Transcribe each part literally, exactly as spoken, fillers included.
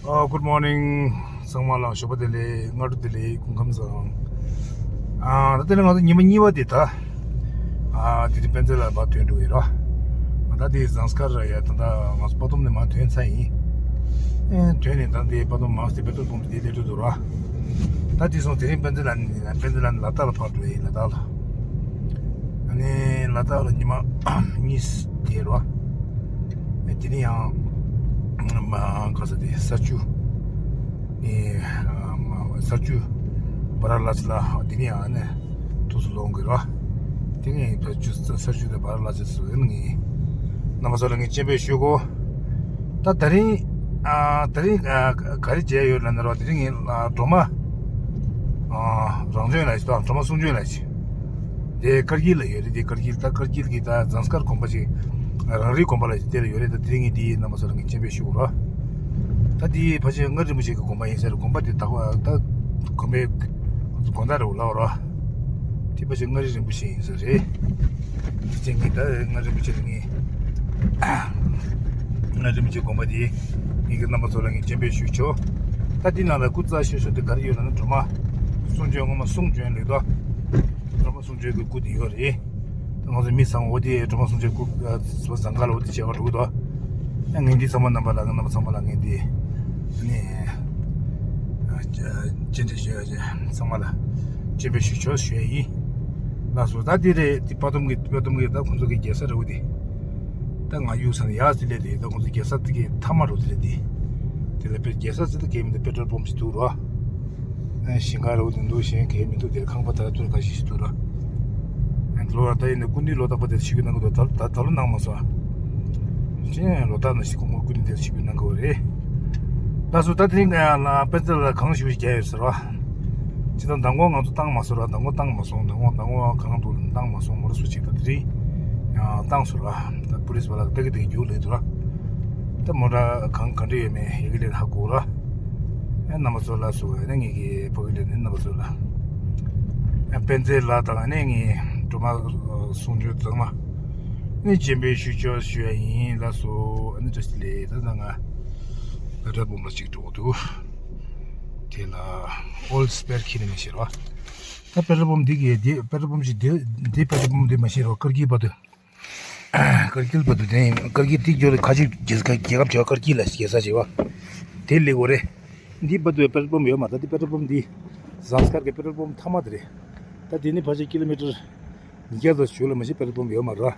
ཨ། Good morning། ཚང་མ་ལ་ཞོགས་པ་བདེ་ལེགས། སྔ་དྲོ་བདེ་ལེགས། སྐུ་ཁམས་བཟང་། ཨ། ད་དེ་ནས་ང་ཚོ་ཉི་མ་གཉིས་པ་དེ་ད། ཨ། དེ་རིང་དཔེ་མཛོད་ལ་ཕར་ཐོན་འགྲོ་གི་ར། ད་དེ་ཟངས་དཀར་ཡ། ད་ད་ང་ཚོ་སྤ་སྡོམ་ནས་མར་ཐོན་ཚར་ཡིན། ཨེ། ཐོན་ནས་ད་དེ་སྤ་སྡོམ་མར་དེ་པེ་ཊོལ་པམ་དེ་སླེབས་འགྲོ་འདུག་ར། ད་དེ་སོང་དེ་རིང་དཔེ་མཛོད་ལ་དཔེ་མཛོད་ལ་ལ་དྭགས་ལ་ཕར་འགྲོ་ཡིན། ལ་དྭགས་ལ། ཨ་ནི་ལ་དྭགས་ལ་ཉི་མ་གཉིས་བསྡད་ར། ཨེ། དེ་ནས་ཡང་། མ་ག་ས་དེ་ས་ཆུ། ནི། ཨ། མ་ས་ཆུ་བ་ར་ཎ་སི་ལ། དེ་ནས་ཡང་ཨ་ནི་ཐུགས་སུ་ལོང་གི་ར། དེ་ནས་ཕ་ཆུ་ས་ཆུ་དེ་བ་ར་ཎ་སི་སུ་ཡིན་ངེས། རྣམ་པ་ཚོ་ལ་ངས་སྤྱན་འབེབས་ཞུ་གོ། ད་དེ་རིང་། ཨ། དེ་རིང་། ཨ། ག་རེ་བྱས་ཡོད་ལབ་ན་ར། དེ་རིང་ངས་སྒྲོལ་མ། ཨ། རང་བྱོན་ལ་ཞིག་དང་། སྒྲོལ་མ་གསུང་བྱོན་ལ་ཞིག་དེ་ཀར་གིལ་ལ་ཡོད་རེད། དེ་ཀར་གིལ། ད་ཀར་གིལ་གྱི་ད་ཟངས་དཀར་དགོན་པ་ཅིག་རང་རེའི་དགོན་པ་ལ་ཞིག་དེ་ལ་ཡོད་རེད། ད་དེ་རིང་ངས་དེའི་རྣམ་པ་ཚོ་ལ་ངས་སྤྱན་འབེབས་ཞུ་གོ་ར། ད་དེའི་ཕལ་ཆེར་མངའ་རིས་རིན་པོ་ཆེ་གི་དགོན་པ་ཡིན་ས་རེད། དགོན་པ་དེ་ད་ད་དགོན་པའི་དགོན་བདག་རེད་ལབ་ར། དེ་ཕལ་ཆེར་མངའ་རིས་རིན་པོ་ཆེ་ཡིན་ས་རེད། དེ་ཅན་གྱི་ད་མངའ་རིས་རིན་པོ་ཆེ་ལ་ངས། མངའ་རིས་རིན་པོ་ཆེ་དགོན་པ་དེ་ངེད་ཀྱི་རྣམ་པ་ཚོ་ལ་ངས་སྤྱན་འབེབས་ཞུ་ཆོག་ད་དེ་ནང་ལ་སྐུ་རྩ་ཆེ་ཤོས་དེ་ག་རེ་ཡོད་ལབ་ན། སྒྲོལ་མ་གསུང་བྱོན། སྔོན་མ་གསུང་བྱོན་ལེགས་དོ། སྒྲོལ་མ་གསུང་བྱོན་གྱི་སྐུ་དེ་ཡོད་རེད། ད་ང་ཚོ་མི་ཚང་མ་འོ་དེ་སྒྲོལ་མ་གསུང་བྱོན་སྐུ། ཨ། ཟངས་དཀར་ལ་འོ་དེ་བྱེད་ག་འགྲོ་གི་འདུག་ཨ། ངས་འདི་ཚང་མ་རྣམ་པ་ལ། རྣམ་པ་ཚང་མ་ལ་ངས་འདི། ནས། ཨ། སྤྱན་འབེབས་ཞུ་ཡ། ཚང་མ་ལ་སྤྱན་འབེབས་ཞུ་ཆོག་ཞུ་ཡ་ཡིན། ལགས་སོ། ད་འདི་རེད། འདི་སྤ་སྡོམ་གྱི། སྤ་སྡོམ་གྱི་ད་ཁོང་ཚོ་གི་རྒྱལ་ས་རེད་འོ་དེ། ད་ང་གཡུག་ས་ནས་ཡར་དེ་སླེབས་དེ། ད་ཁོང་ཚོ་རྒྱལ་ས་དེ་གི་མཐའ་མ་རུ་དེ་སླེབས་དེ། དེ་ལ་པེ། རྒྱལ་ས་ཟེར་ད་གས་མི་འདུག་པེ་ཊོལ་པམ་ཞིག་འདུག་ར། ཨ། ཞིང་ཁ་རུ་དེ་འདུག་གཞན་གས་མི་འདུག་དེར་ཁང་པ་དེ་ལ་ཐུར་ཁ་ཤས་ཤིག་འདུག་ར། ཨ། ལོ་ར་ད་ཡིན་ན་སྐུ་མདུན་ལོ་རྟག་པ་དེར་ཆིབས་བསྒྱུར་གནང་གི་འདུག་ད་ད་ད་ལོ་གནང་མ་སོང་། ཅེ། ལོ་རྟག་ནང་བཞིན་ཁོང་སྐུ་མདུན་དེར་ཆིབས་བསྒྱུར་གནང་གི་ཡོད་རེད། ལགས་སོ། ད་དེ་རིང་ང་ལ་པེ་ཊོལ་ལ་གང་ཞིག་རྒྱག་ཡོད་ཟེར་བ། ཅི་ད་མདང་དགོང་ང་ཚོ་བཏང་མ་སོང་ར། མདང་དགོང་བཏང་མ་སོང་། མདང་དགོང་མདང་དགོང་གང་འདུག་བཏང་མ་སོང་། མོ་ར་སུ་ཅིག་ད་དེ་རིང་ཡང་བཏང་སོང་ར། ད་པུ་ལིས་བ་ལ་ལྟ་གི་ལྟ་གི་རྒྱུགས་ལེན་འདུག་ར། ད་མོ་ར་གང་ག་འདྲ་ཡོད་མེད་ཡ་གི་ལེན་ཧ་གོ་ར། ཨེ། རྣམ་པ་ཚོ་ལ་སུ་ཨེ་ནས་ངེད་ཀྱི་ཕ་གི་ལེན་ནས་རྣམ་པ་ཚོ་ལ། ཨེ། པེ་ཊོལ་ལ་དང་ཨེ་ནས་ངས་སྒྲོལ་མ་གསུང་བྱོན་ཚང་མ་ནས་སྤྱན་འབེབས་ཞུ་ཆོག་ཞུ་ཡ་ཡིན། ལགས་སོ། ཨེ་ནས་བཀྲ་ཤིས་བདེ་ལེགས། ད་ད་ང་པེ་ཊོལ་པམ་ལ་ཅིག་འགྲོ་གི་འདུག་དེ་ལ་ཨོལ་སི་པེར་ཁྱི་ནས་མི་ཤེས་རོ། ད་པེ་ཊོལ་པམ་འདི་གི་འདི་པེ་ཊོལ་པམ་ཞིག་འདི་འདི་པེ་ཊོལ་པམ་འདི་མ་ཤེས་རོ། ཀར་གིལ་བར་དུ། ཀར་གིལ་བར་དུ་དེ་ཡིན། ཀར་གིལ་དེ་འགྱོ་རེ་ཁ་ཅིག་རྒྱལ་ཁ་རྒྱལ་ཁབ་བྱེ་བ་ཀར་གིལ་ལ་རྒྱལ་ས་བྱེ་བ་དེ་ལེགས་འོ་རེད། འདི་བར་དུ་པེ་ཊོལ་པམ་ཡོད་མ་རེད། ད་འདི་པེ་ཊོལ་པམ་འདི་ཟངས་དཀར་གྱི་པེ་ཊོལ་པམ་མཐའ་མ་དེ་རེད། ད་དེ་ནི་ཕལ་ཆེར་ཀི་ལོ་མི་ཊར་ཉིས་བརྒྱ་ཙམ་ཞིག་ལ་མ་ཤེས་པེ་ཊོལ་པམ་ཡོད་མ་རེད།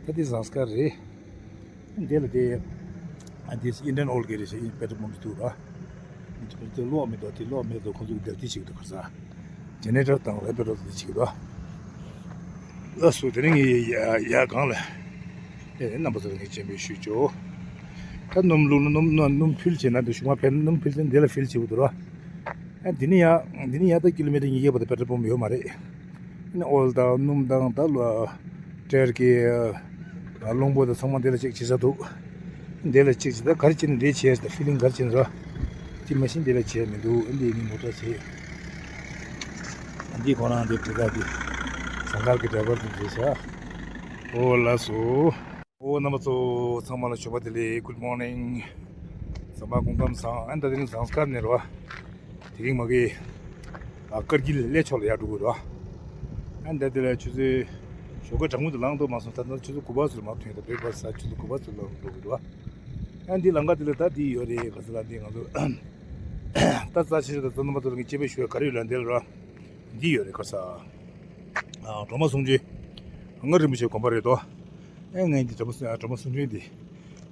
ད་འདི་ཟངས་དཀར་རེད། འདི་ལ་དེ། ཨ། འདི་ཨིན་ཌི་ཡན་ཨོའིལ་གྱི་རེད་ཟེར། པེ་ཊོལ་པམ་ཞིག་འདུག་ར། དེ་གློག་མི་འདུག་དེ་གློག་མེད་དུ་ཁོ་ཚོ་གིས་སྡེར་ཐིག་ཅིག་འདུག་ག་ས། ཇེ་ནེ་རེ་ཊར་དང་རེ་པེ་ཊོལ་དེ་ཅིག་འདུག་ལགས་སོ། དེ་རིང་ངས་ཡ་ཡ་གང་ལ། དེ་རིང་རྣམ་པ་ཚོར་ངས་སྤྱན་འབེབས་ཞུ་ཆོག་ད་སྣུམ་བླུགས་ན་སྣུམ་སྣུམ་སྣུམ་ཕུལ་བྱས་ན་འདི་གཞུག་མ་ཕན་སྣུམ་ཕུལ་ཚེ་འདི་ལ་ཕིལ་བྱེད་དགོས་འདུག་ར། ཨ། འདི་ནི་ཡ་འདི་ནི་ཡ་ད་ཀི་ལོ་མི་ཊར་ཉིས་བརྒྱ་བར་དུ་པེ་ཊོལ་པམ་ཡོད་མ་རེད། ཨ་ནི་ཨོལ་དང་སྣུམ་དང་ད་ལོ་ཊ་ཡར་གྱི། ཨ། རླུང་བུ་དང་ཚང་མ་འདི་ལ་ཅེག་བྱེད་ས་འདུག་འདི་ལ་ཅེག་བྱེད། ད་ག་རེ་བྱེད་ན་འདི་བྱས་ད་ཕི་ལིང་ག་རེ་བྱེད་ན་ར། དེ་མ་གཞི་འདི་ལ་བྱས་མི་འདུག་ཨ། འདི་ནི་མོ་ཊ་བྱས། ཨ། འདི་ཁོ་རང་འདི་བུ་ག་གི་ཟངས་དཀར་གྱི་ཌ་རའི་བར་དུ་བྱས་ཤག་ཨོ་ལགས་སོ། ཨོ་རྣམ་པ་ཚོ་ཚང་མ་ལ་ཞོགས་པ་བདེ་ལེགས། Good morning། ཚང་མ་སྐུ་ཁམས་བཟང་། ཨ། ད་དེ་རིང་ཟངས་དཀར་ནས་རེད་བ། དེ་རིང་མ་གི། ཨ། ཀར་གིལ་གླེ་ཕྱོགས་ལ་ཡར་འགྲོ་གི་རེད་བ། ཨ། ད་དེ་ལ་ཆུ་ཚོད་ཞོགས་ཀ་གྲང་མོ་དེ་ལངས་འདུག་མ་སོང་། ད་ལྟ་ཆུ་ཚོད་དགུ་པ་ཙམ་མར་ཐོན། ད་བྷི་རེག་ཕ་སི་ཟ་ཆུ་ཚོད་དགུ་པ་ཙམ་ལངས་འགྲོ་གི་རེད་བ། ཨ། འདི་ལམ་ཁ་དེ་ལ་ད་འདི་ཡོད་རེད། ག་ས་ལ་འདི་ང་ཚོ་ད་རྩ་ཆེ་ཤོས་ད་རྩ་རྣམ་པ་ཚོ་ལ་ངས་དཔྱད་པ་ཞུ་ཡ་ག་རེ་ཡོད་ལབ་འདི་ལ་ར། འདི་ཡོད་རེད། ག་ས། ཨ། སྒྲོལ་མ་གསུང་ཆོས་མངའ་རིན་པོ་ཆེའི་དགོན་པ་རེད་དོ། ཨེ། ངས་འདི་སྒྲོལ་མ་སྒྲོལ་མ་གསུང་ཆོས་འདི་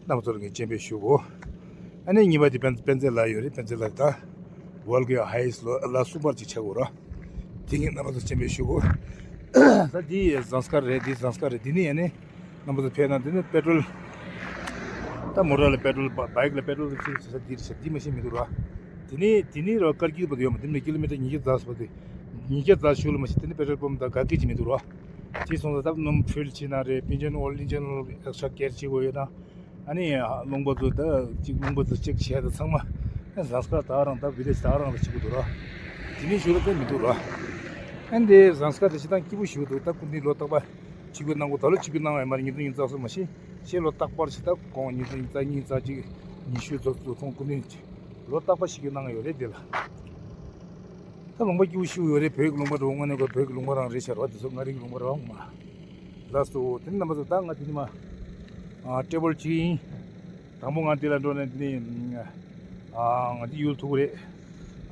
རྣམ་པ་ཚོར་ངས་སྤྱན་འབེབས་ཞུ་གོ། ཨ་ནི་གཉིས་པ་འདི་པེན་པེན་ཙེ་ལ་ཡོད་རེད། པེན་ཙེ་ལ་ད་ཝོལ་གི་ཧའེ་ཡེ་སི་ལ་གསུམ་པར་ཅིག་ཆགས་གོ་ར། དེ་ངས་རྣམ་པ་ཚོར་སྤྱན་འབེབས་ཞུ་གོ། ད་འདི་ཟངས་དཀར་རེད། འདི་ཟངས་དཀར་རེད། འདི་ནི་ཡ་ནི་རྣམ་པ་ཚོ་ཕེབས་ན་འདི་ནི་པེ་ཊོལ། ད་མོ་ཊ་ལ་པེ་ཊོལ། བ་བྷའིཀ་ལ་པེ་ཊོལ་ཅིག་བྱེད་ས་འདི་རེད་ཤག་འདི་མ་གཞི་མི་འདུག་ར། དེ་ནས་དེ་ནས་ར་ཀར་གིལ་བར་དུ་ཡོད་མ། དེ་ནས་ཀི་ལོ་མི་ཊར་ཉིས་བརྒྱ་ཙམ་ཟེར་བ་དེ། ཉིས་བརྒྱ་ཙམ་ཞིག་ལ་མ་གཞི་དེ་ནས་པེ་ཊོལ་པམ་དང་ག་གེ་ཅིག་མི་འདུག་ར། དེ་སོང་ཙང་ད་སྣུམ་ཕུལ་བྱེད་ན་རེད། ཨིན་ཇིན་ཨོལ། ཨིན་ཇིན་ཨོལ་ཨེག་སི་ཊྲ་ཀེར་བྱེད་དགོས་ཡོད་ན། ཨ་ནི་རླུང་བུ་ཚོ་ད་ཅིག་རླུང་བུ་ཚོ་ཅེག་བྱས་ད་ཚང་མ་ཨ་ཟངས་དཀར་ད་རང་ད་བི་ལེ་ཇི་ད་རང་ལ་བྱེད་དགོས་འདུག་ར། དེ་ནས་ཞུ་ལ་ད་མི་འདུག་ར། ཨ་འདི་ཟངས་དཀར་དེ་ཞེ་དྲག་སྐྱིད་པོ་ཞིག་འདུག་ད་སྐུ་མདུན་ལོ་རྟག་པར་ཆིབས་བསྒྱུར་གནང་གོ། ད་ལོ་ཆིབས་བསྒྱུར་གནང་བ་ཡིན་པ་རེད། ཉིས་སྟོང་ཉི་ཤུ་རྩ་གསུམ་མ་གཞི། ཕྱི་ལོ་རྟག་པར་ཞེ་དྲག་གོང་ཉིས་སྟོང་ཉི་ཤུ་རྩ་གཉིས་རྩ་གཅིག་ཉི་ཤུ་ཙམ་ཙམ་ཁོང་སྐུ་མདུན་ ལོ་རྟག་པ་ཞིག་གི་གནང་ཡོད་རེད་འདི་ལ། ད་ལུང་པ་སྐྱིད་པོ་ཞིག་ཡོད་རེད། བོད་ཀྱི་ལུང་པ་འགྲོ་དངོས་གནས་ཁོ་བོད་ཀྱི་ལུང་པ་རང་རེད་ཤག་རོ། དེ་ཚོ་མངའ་རིས་ཀྱི་ལུང་པ་རང་མ། ལགས་སོ། དེ་ནི་རྣམ་པ་ཚོ་ད་ང་དེ་ནི་མ། ཨ་ཊེ་བལ་གཅིག་ཡིན། དང་པོ་ང་འདི་ལ་འགྲོ་ནས་འདི་ནི། ཨ་ང་འདི་ཡུལ་ཐུག་རེད།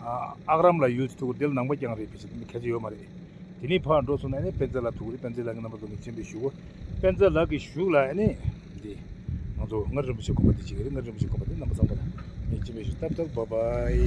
ཨ་ཨག་རམ་ལ་ཡུལ་ཐུག་འདི་ལ་ནང་པ་རྐྱང་རེད། ཕལ་ཆེར་འདི་ཁྱད་ཆོས་ཡོད་མ་རེད། དེ་ནས་ཕར་འགྲོ་སོང་ན་ནི་པད་ཚལ་ལ་ཐུག་རེད། པད་ཚལ་ལ་གི་རྣམ་པ་ཚོ་ནི་སྤྱན་འབེབས་ཞུ་གོ། པད་ཚལ་ལ་གི་གཞུག་ལ་ནི་འདི་ང་ཚོ་མངའ་རིས་རིན་པོ་ཆེ་དགོན་པ་འདི་གཅིག་རེད། མངའ་རིས་རིན་པོ་ཆེ་དགོན་པ་འདི་རྣམ་པ་ཚང་མ་ལ་ངས་སྤྱན་འབེབས་ཞུ། ཏབ་ཏབ་བཱའི་བཱའི།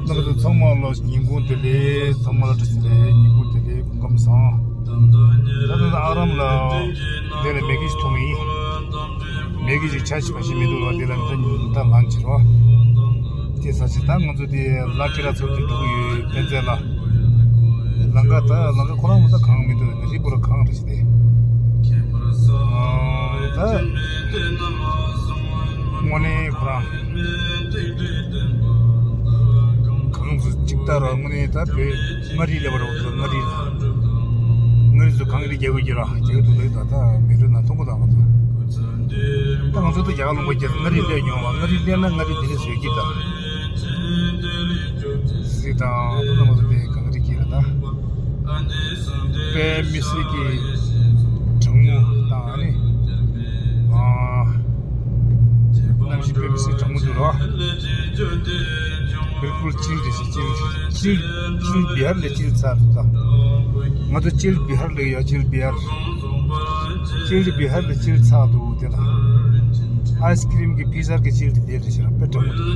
རྣམ་པ་ཚོ་ཚང་མ་ལ་ཉིན་གུང་བདེ་ལེགས། ཚང་མ་ལ་བཀྲ་ཤིས་བདེ་ལེགས། ཉིན་གུང་བདེ་ལེགས། སྐུ་ཁམས་བཟང་། ད་ལྟ་ཨ་རམ་ལ་འདི་ལ་མེ་གི་ཞིག་འཐུང་གི་ཡིན། མེ་གི་ཞིག་ཆ་ཞིག་མ་ཞིག་མི་འདུག་ལ། འདི་ལ་འདི་ཉིན་ད་ལན་བྱེད་རོགས། དེ་ས་ཆ་ད་ང་ཚོ་དེ་ལ་ཀི་ར་ཚོར་དུ་འགྲོ་གི་ཡོད། པད་ཚལ་ལ། ལམ་ཁ་ད་ལམ་ཁ་ཁོ་རང་མ་ད་གང་མི་འདུག་རི་བོ་ར་གང་རེད་ཟེར་ཏེ། ཨ་ད་དངོས་གནས་ཁོ་རང་གངས་ཚོ་གཅིག་ལྟ་ར་དངོས་གནས་ད་བོད་མངའ་རིས་ལ་བར་བ་མངའ་རིས་མངའ་རིས་ཚོ་གངས་རི་རྒྱལ་པོ་རྒྱལ་ར་རྒྱལ་པོ་འདུག་ལ། ད་ད་མི་འགྲོ་ན་མཐོང་གོ་ད་ང་ཚོ། ད་ང་ཚོ་ད་རྒྱ་གར་ལུང་པ་རྒྱལ་མངའ་རིས་སླེབས་མྱོང་བ། མངའ་རིས་སླེབས་ན་མངའ་རིས་དེ་རིང་བཟོས་ཀྱི་ད། སྲིད་དང་ད་ང་ཚོ་དེ་གངས་རི་སྐྱིད་ལ་ད། དཔེ་མི་སྲིད་ཀྱི་གྲང་མོ་དང་ཨ་ནི། ཨ་གནམ་གཤིས་དཔེ་མི་སྲིད་གྲང་མོ་འདུག་ར། བིལ་ཀུལ་ཅིལ་རེད་ཤག་ཅིལ་ཅིལ་ཅིལ་བི་ཧར་ལ་ཅིལ་ཚར་འདུག་ད། ང་ཚོ་ཅིལ་བི་ཧར་ལ་ཡ་ཅིལ་བི་ཧར། ཅིལ་བི་ཧར་ལ་ཅིལ་ཚར་འདུག་དེ་ལ། ཨའི་སི་ཀི་རིམ་གྱི་ཕི་ཟར་གྱི་ཅིལ་དེ་དེ་རེད་ཤག་ར། དཔེ་གྲང་མོ་འདུག་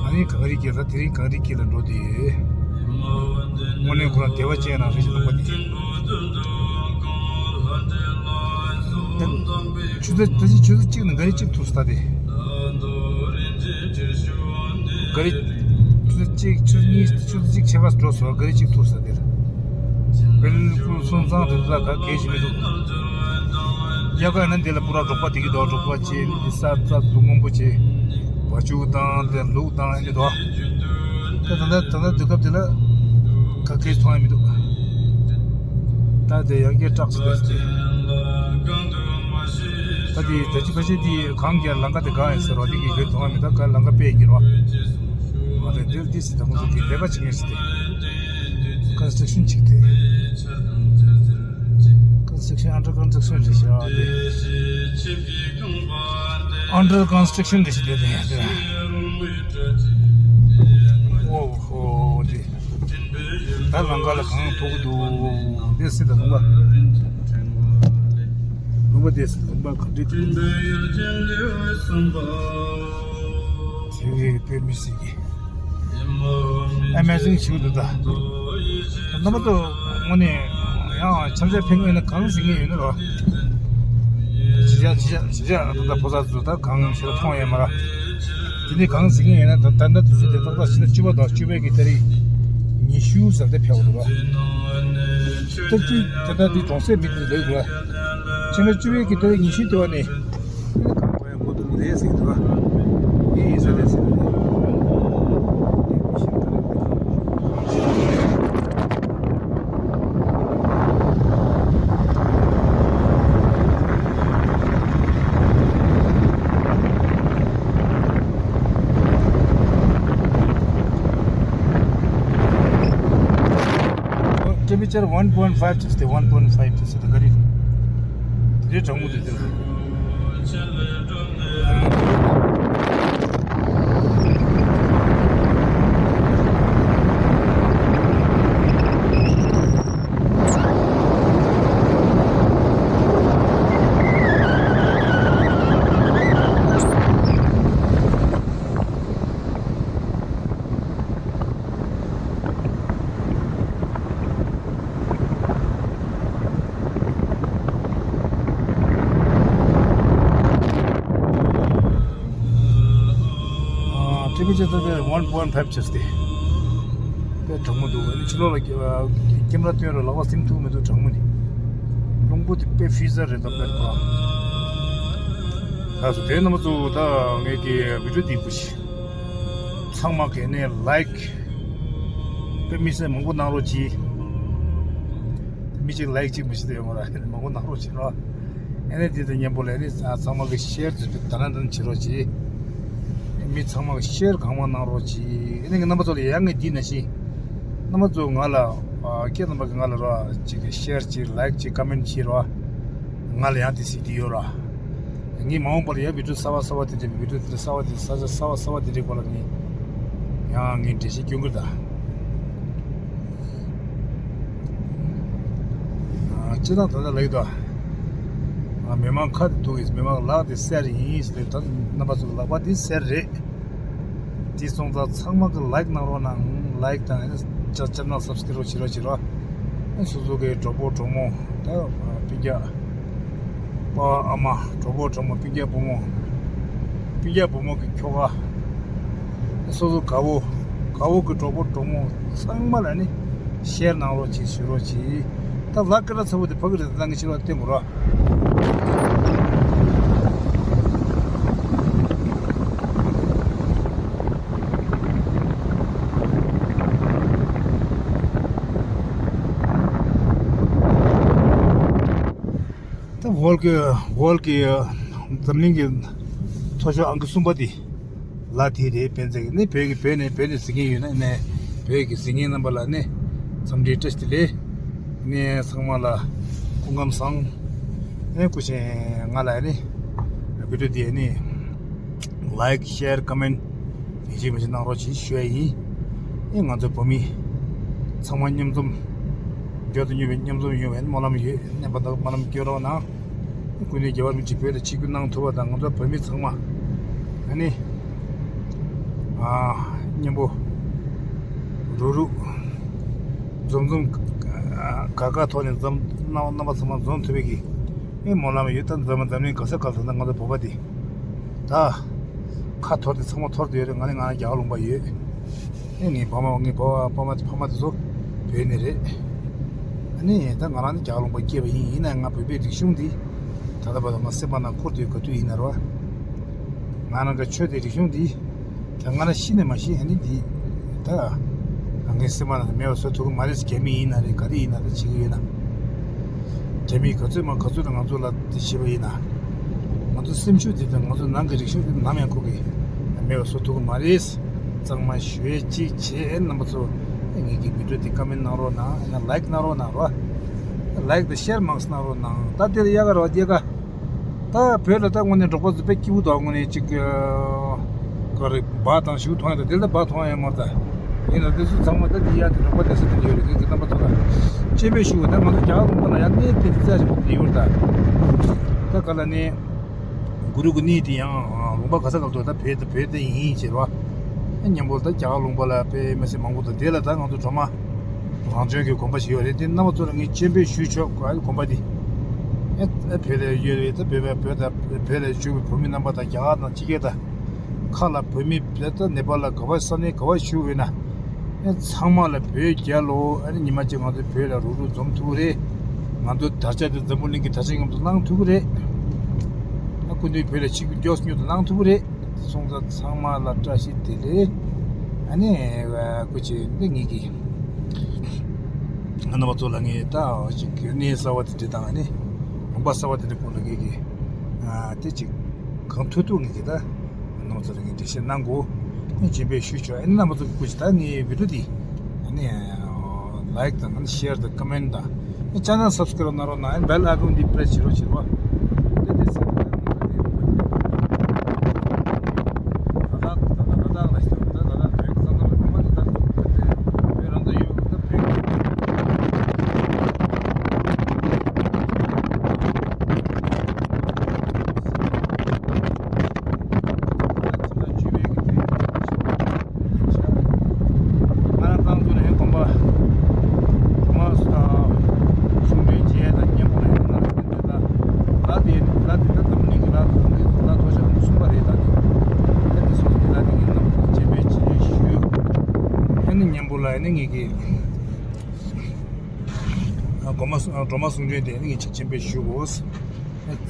ཨ་ནི་གངས་རི་སྐྱིད་ལ། དེ་རིང་གངས་རི་སྐྱིད་ལ་འགྲོ་དེ་ཡོད། དངོས་གནས་ཁོ་རང་བདེ་བ་ཅན་རང་རེད་ཤག་ལུང་པ་དེ། ཆུ་ཚོད་ད་ཅི་ཆུ་ཚོད་གཅིག་ནས་གངས་རི་གཅིག་ཐུག་ས་དེ། གངས་རི་ཆུ་ཚོད་གཅིག་ཆུ་ཚོད་གཉིས་ཆུ་ཚོད་གཅིག་ཕྱེད་ཀ་འགྲོ་སོང་། གངས་རི་གཅིག་ཐུག་ས་དེ་ལ། བིལ་ཀུལ་སོང་ཙང་དེ་ཚོ་ལ་ག་གེ་ཞིག་མི་འདུག་ཡ་ག་ན་འདི་ལ་པུ་ར་འབྲོག་པ་དེ་གི་འདུག་འབྲོག་པ་ཆེ་ནི་ས་རྩྭ་ཟུར་སྔོན་པོ་ཆེ། བ་ཕྱུགས་དང་དེ་ལུག་དང་ཨེ་འདི་འདུག་ད་ད་ད་ད་དུས་སྐབས་དེ་ལ་ག་གེ་མཐོང་ཡ་མི་འདུག་ད་དེ་ཡང་བསྐྱར་སྐྲག་ཅིག་འདུག་ཟེར་ཏེ། ད་དེ་ད་ཅི་ཕ་ཆེ་དེ་གང་གི་ལམ་ཁ་དེ་གང་ཡིན་ཟེར་བ་དེ་གི་གི་དོན་མི་ད་ག་ལམ་ཁ་དཔེ་གི་རོ། ང་ད་དེ་དེ་སི་ད་ཁོ་ཚོ་གི་ལས་ཀ་བྱེད་མཁན་ཞིག་དེ་ཀོན་སི་ཊྲག་ཤན་ཅིག་དེ་ཀོན་སི་ཊྲག་ཤན་ཨན་ཌར་ཀོན་སི་ཊྲག་ཤན་རེད་ཤག་དེ། ཨན་ཌར་ཀོན་སི་ཊྲག་ཤན་རེད་ཤག་དེ་དེ་དེ། ཨོ་ཧོ་དེ། ད་ལམ་ཁ་ལ་གང་ཐུག་གི་འདུག་དེ་སི་ད་ལུང་པ། ལུང་པ་དེ་སི་ལུང་པ་ག་འདྲ་འདུག་དེ་གི་དཔེ་མི་སྲིད་ཀྱི། ཨ་མེ་ཟིང་ཞིག་འདུག་ད། རྣམ་པ་ཚོ་དངོས་གནས་ཡང་འཆམ་འཆམ་ཕན་གི་ཡོད་ན་གང་ཟིན་གི་ཡོད་ན་རོ། ཇི་བྱ་ཇི་བྱ་ཇི་བྱ་ད་ལྟ་ཕོ་གསར་ཚོ་ད་གང་ཞིག་ལ་མཐོང་ཡོད་མ་ར། དེ་ནས་གང་ཟིན་གི་ཡོད་ན་ད་ད་ལྟ་དུས་ཚོད་དེ་ཏག་ཏག་ཕྱི་ཟླ་བཅུ་པ་དང་བཅུ་པའི་གི་ཏ་རིག་ཉི་ཤུ་ཟེར་ཏེ་ཕེབས་འདུག་ར། ཏ་བཅུ་ད་ལྟ་འདི་གྲོང་གསེབ་མི་དེ་ལོས་འདུག་ར། ཕྱི་ཟླ་བཅུ་པའི་གི་ཏ་རིག་ཉི་ཤུ་དེ་བ་ནས། ཨེ་ནི་གང་གོ་ཡང་གོ་ཐུབ་ཀྱི་རེད་ཟེར་གྱི་འདུག་ག་ངས་ཡིན་ས་རེད་ཟེར་གྱི་འདུག Temperature one point five ཅིག་སྟེ། one point five ཅིག་སྟེ། ག་རེ། དེ་གྲང་མོ་དེ་དེ། ཨ། ཊེམ་པེ་ཅར་ད་ལྟ་one point five བྱས་ཏེ། དཔེ་གྲང་མོ་འདུག་ཨ་ནི་ཕྱི་ལོགས་ལ་ཀེ་ཨ་ཀེ་མ་ར་སྟོན་རུ་ལག་པ་ཟིན་ཐུབ་མི་འདུག་གྲང་མོ་ནི། རླུང་བུ་དེ་དཔེ་ཧྥི་ཟར་རེད་ད་དཔེ་གྲང་། ལགས་སོ། དེ་རྣམ་པ་ཚོ་ད་ངེད་ཀྱི་བི་ཌིའོ་འདི་བུ་ཤི། ཚང་མ་གིས་ནས་ལའིཀ་དཔེ་མི་སྲིད་མང་པོ་གནང་རོགས་གྱིས། མི་གཅིག་ལའིཀ་གཅིག་མི་ཤེས་དེ་ཡོང་བ་ར། མང་པོ་གནང་རོགས་བྱེད་རོགས། ཨ་ནི་དེ་དང་མཉམ་པོ་ལ་ནི་ཚང་མ་གིས་ཤེར་དེ་དང་ལེན་དང་བྱེད་རོགས་གྱིས། མི་ཚང་མ་གིས་ཤེར་གང་མང་གནང་རོགས་གྱིས། ཨ་ནི་ངའི་རྣམ་པ་ཚོ་ལ་ཡང་ངས་འདི་ན་ཤི། རྣམ་པ་ཚོ་ང་ལ་ཨ་ཁྱེད་རྣམ་པ་གིས་ང་ལ་རོགས་གཅིག་གིས་ཤེར་གྱིས་ལའིཀ་གྱིས་ཀོ་མེན་ཊི་གྱིས་རོགས། ང་ལ་ཡང་དེ་སྲིད་དེ་ཡོད་ར། ངས་མ་འོངས་པར་ཡང་བི་ཌིའོ་གསར་པ་གསར་པ་དེ་འདྲའི་བི་ཌིའོ་དེ་འདྲ་གསར་པ་དེ་གསར་ཆ་གསར་པ་གསར་པ་དེ་འདྲའི་སྐོར་ལ་ངས་ཡང་ངས་འགྲེལ་བཤད་སྐྱོན་གྱི་ད། ཨ། སྤྱིར་བཏང་ད་ལྟ་ལབ་ཀྱི་འདུག་ཨ། མི་མང་ཁ་དེ་འདུག་ཡིན། མི་མང་ལག་དེ་གསེར་ཡིན་ཟེར་ད་རྣམ་པ་ཚོ་ལག་པ་དེ་གསེར་རེད། དེ་སོང་ཙང་ཚང་མ་གིས་ལའིཀ་གནང་རོགས་གནང་། ལའིཀ་དང་ཨ་ནི་ཅ་ཅེ་ནལ་སབ་སི་ཀ་རའིབ་བྱེད་རོགས་བྱེད་རོགས། ཨ་ནི་སོ་སོ་གི་གྲོགས་པོ་གྲོགས་མོ་ད་སྤུན་ཀྱག་པ་ཨ་མ། གྲོགས་པོ་གྲོགས་མོ། སྤུན་ཀྱག་བུ་མོ། སྤུན་ཀྱག་བུ་མོ་གི་ཁྱོ་ག། ཨ་ནི་སོ་སོ་དགའ་བོ་དགའ་བོ་གི་གྲོགས་པོ་གྲོགས་མོ་ཚང་མ་ལ་ནི་ཤེར་གནང་རོགས་གྱིས། ཞུ་རོགས་གྱིས། ད་ལའིཀ་སྐད་གྲགས་ཚ་པོ་དེ་ཕ་གི་རེད། ད་ངས་ཕྱི་ལོགས་བསྟན་དགོས་ར། ད་ཝོལ་གི་ཝོལ་གི་འཛམ་གླིང་གི་མཐོ་ཤོས་ཨང་ཀི་གསུམ་པ་དེ། ལ་དེ་རེད། དཔེ་མཛོད་ཀྱི་ནི་བོད་ཀྱི་བོད་ནས་བོད་ནས་གཟིགས་མཁན་ཡོད་ན་ནས་བོད་ཀྱི་གཟིགས་མཁན་རྣམ་པ་ལ་ནི་འཚམས་འདྲི་བཀྲ་ཤིས་བདེ་ལེགས། ནི་ཚང་མ་ལ་སྐུ་ཁམས་བཟང་། ནི་སྐུ་ཞེ་ང་ལ་ནི་བི་ཌིའོ་འདི་ནི་ལའིཀ་ཤེར་ཀོ་མེན་ཡིན་གཅིག་མིན་གཅིག་གནང་རོགས་གྱིས་ཞུ་ཡ་ཡིན། ནི་ང་ཚོ་བོད་མི་ཚང་མ་མཉམ་འཛོམས་མགྱོགས་དང་མྱུར་བའི་མཉམ་འཛོམས་ཡོང་བའི་སྨོན་ལམ་ཡོད། ནད་པ་དང་སྨོན་ལམ་སྐྱོན་རོགས་གནང་། སྐུ་ནས་རྒྱལ་བ་རིན་པོ་ཆེ་བོད་ལ་ཆིབས་བསྒྱུར་གནང་ཐུབ་པ་དང་། ང་ཚོ་བོད་མི་ཚང་མ་ཨ་ནི་ཨ་མཉམ་པོ་རུག་རུག་འཛོམས་འཛོམས་དགའ་དགའ་ཐོག་ནས་འཛོམས། རྣམ་རྣམ་པ་ཚང་མ་འཛོམས་ཐུབ་པའི་གི་ཨེ་སྨོན་ལམ་ཡོད། ད་འཛམ་འཛམ་གླིང་ག་ས་ག་ལ་ད་ང་ཚོ་བོད་པ་འདི་ད་ཁ་འཐོར་ཏེ་ཚང་མ་འཐོར་ཏེ་ཡོད་རེད། ང་ནི་ང་རང་རྒྱ་གར་ལུང་པ་ཡོད། ཨེ་ངའི་ཕ་མ་ངའི་ཕ་བ་ཕ་མ་ཕ་མ་དེ་ཚོ་བོད་ནས་རེད། ཨ་ནི་ད་ང་རང་ནི་རྒྱ་གར་ལུང་པ་སྐྱེས་པ་ཡིན། ཡིན་ནའང་ང་བོད་པའི་རིག་གཞུང་འདི་ད་ལྟ་བར་དུ་ང་སེམས་པ་ནང་བཀུར་ཏེ་ཡོད། ག་དུས་ཡིན་ན་རེད་བ། ང་རང་གི་ཆོས་དང་རིག་གཞུང་འདི་ད་ང་རང་ཤི་ནས་མ་ཤི། ཨ་ནི་འདི་ད་ངའི་སེམས་པ་ནང་མེད་པ་བཟོ་ཐུབ་ཀྱི་མ་རེད། རྒྱ་མི་ཡིན་ན་རེད། ག་རེ་ཡིན་ན་རེད། བྱེད་ཀྱི་ཡོད་ན། རྒྱ་མིས་ག་ཚོད་མ་ག་ཚོད་ང་ཚོ་ལ་འདི་བྱས་པ་ཡིན་ན། སེམས་ཤུགས་དེ་དང་ང་ཚོ་ནང་གི་རིག་གཞུང་དེ་ནམ་ཡང་ཁོ་གི་མེད་པ་བཟོ་ཐུབ་ཀྱི་མ་རེད། གཙང་མ་ཞུ་ཡས་གཅིག་བྱས། རྣམ་པ་ཚོ་ངེད་ཀྱི་བི་ཌིའོ་དེ་ཀོ་མེན་ཊི་གནང་རོགས་གནང་། ཡང་ལའིཀ་གནང་རོགས་གནང་རོགས། ལའིཀ་དང་ཤེར་མང་ཙམ་གནང་རོགས་གནང་། ད་དེ་ལ་དབྱར་ཁ་རེད་པ། དབྱར་ཁ། ད་བོད་ལ་ད་དངོས་གནས་འབྲོག་པ་ཚོ་དཔེ་སྐྱིད་པོ་འདུག་དངོས་གནས་ཅིག་ག་རེ་སྦ་དང་ཞུ་མཐོང་ཡ་ད་དེ་ལ་སྦ་མཐོང་ཡ་མ་རེད་ད། ཡིན་ན་དེ་ཚོ་ཚང་མ་ད་དེ་ཡ་དེ་འབྲོག་པ་བསྡད་ས་དེ་ཡོད་རེད། དེ་གི་རྣམ་པ་ཚོ་ལ་སྤྱན་འབེབས་ཞུ་བ། ད་ང་ཚོ་རྒྱ་གར་ལུང་པ་ལ་ཡ་གནས་དེ་རྩ་ཆེན་པོ་དེ་ཡོད་རེད་ད། ད་ག་ལ་ནི་གུ་རུ་གི་གནས་དེ་ཡང་ལུང་པ་ག་ས་ག་ལ་འདུག་ད་བོད་དེ་བོད་དེ་ཡིན་ཟེར་བ། མཉམ་པོ་ད་རྒྱ་གར་ལུང་པ་ལ་དཔེ་མི་སྲིད་མང་པོ་འདུག་དེ་ལ་ད་ང་ཚོ་གྲོ་མ་རང་བྱོན་གྱི་དགོན་པ་ཞིག་ཡོད་རེད། དེ་རྣམ་པ་ཚོ་ལ་ངས་སྤྱན་འབེབས་ཞུ་ཆོག་ག་དགོན་པ་འདི། ཨེ་ཨེ་བོད་ལ་ཡོད་རེད། ད་བོད་པ་བོད་དང་བོད་ལ་བཞུགས་པའི་བོད་མི་རྣམ་པ་དང་རྒྱ་གར་དང་ཕྱི་རྒྱལ་དང་ཁ་ལ་བོད་མི་བོད་དང་ནེ་པཱལ་ལ་ག་བ་ས་གནས་ག་བ་བཞུགས་ཡོད་ན། ཨེ་ཚང་མ་ལ་བོད་རྒྱལ་ལོ། ཨ་ནི་ཉི་མ་གཅིག་ང་ཚོ་བོད་ལ་རུབ་རུབ་འཛོམས་ཐུབ་ཀྱི་རེད། ང་ཚོ་དར་ཆ་དེ་འཛམ་བུ་གླིང་གི་དར་ཆ་མཉམ་དུ་བསླང་ཐུབ་ཀྱི་རེད། ཨ་སྐུ་མདུན་བོད་ལ་ཆིབས་བསྒྱུར་མགྱོགས་སུ་མྱུར་དུ་གནང་ཐུབ་ཀྱི་རེད། སོང་ཙང་ཚང་མ་ལ་བཀྲ་ཤིས་བདེ་ལེགས། ཨ་ནི་སྐུ་མཁྱེན་འདི་ངེད་ཀྱི་རྣམ་པ་ཚོ་ལ་ངས་ད་ཅིག་གནས་གསར་བ་དེ་འདྲ་དང་ཨ་ནི་ལུང་པ་གསར་བ་དེ་འདྲ་སྐོར་ལ་ངེད་ཀྱི་ཨ་དེ་ཅིག་གང་ཐུབ་ཐུབ་ངེད་ཀྱི་ད་རྣམ་པ་ཚོ་ལ་ངས་འགྲེལ་བཤད་གནང་དགོས། ཨ་སྤྱན་འབེབས་ཞུ་ཆོག་ཨ་ནི་རྣམ་པ་ཚོ་སྐུ་མཁྱེན་ད་ངའི་བི་ཌིའོ་དེ་ཨ་ནི་ལའིཀ་དང་ཨ་ནི་ཤེར་དང་ཀོ་མེན་ཊི་དང་ཨ་ནི་ཅེ་ནལ་སབ་སི་ཀ་རེབ་གནང་རོགས་གནང་། ཨ་ནི་བེལ་ཨའི་ཀོན་འདི་པི་རེ་སི་བྱེད་རོགས་བྱེད་རོགས། དེ་དེ་ཚེ་ང་རང་རྐང་ཚུགས་ནས་དགོན་པ་གྲོ་མ་གསུང་འདོན་བྱས་དང་མཉམ་པོ་ནས་ང་རང་ཚོ་འདི་ལ་ལ་དེ་ལ་དེ་ད་འཛམ་བུ་གླིང་གི་ལ་དེ་ལ་མཐོ་ཤོས་གསུམ་པ་རེད། ལ་དེ་ལ་དེ་སོང་ཙང་ལ་དེ་ངས་རྣམ་པ་ཚོ་སྤྱན་འབེབས་བྱེད་ཞུ། ཨ་ནི་མཉམ་པོ་ལ་ཨ་ནི་ངེད་ཀྱི་དགོན་པ་གྲོ་མ་གསུང་འདོན་དེ་ཨ་ནི་ངས་ཅིག་སྤྱན་འབེབས་ཞུ་དགོས།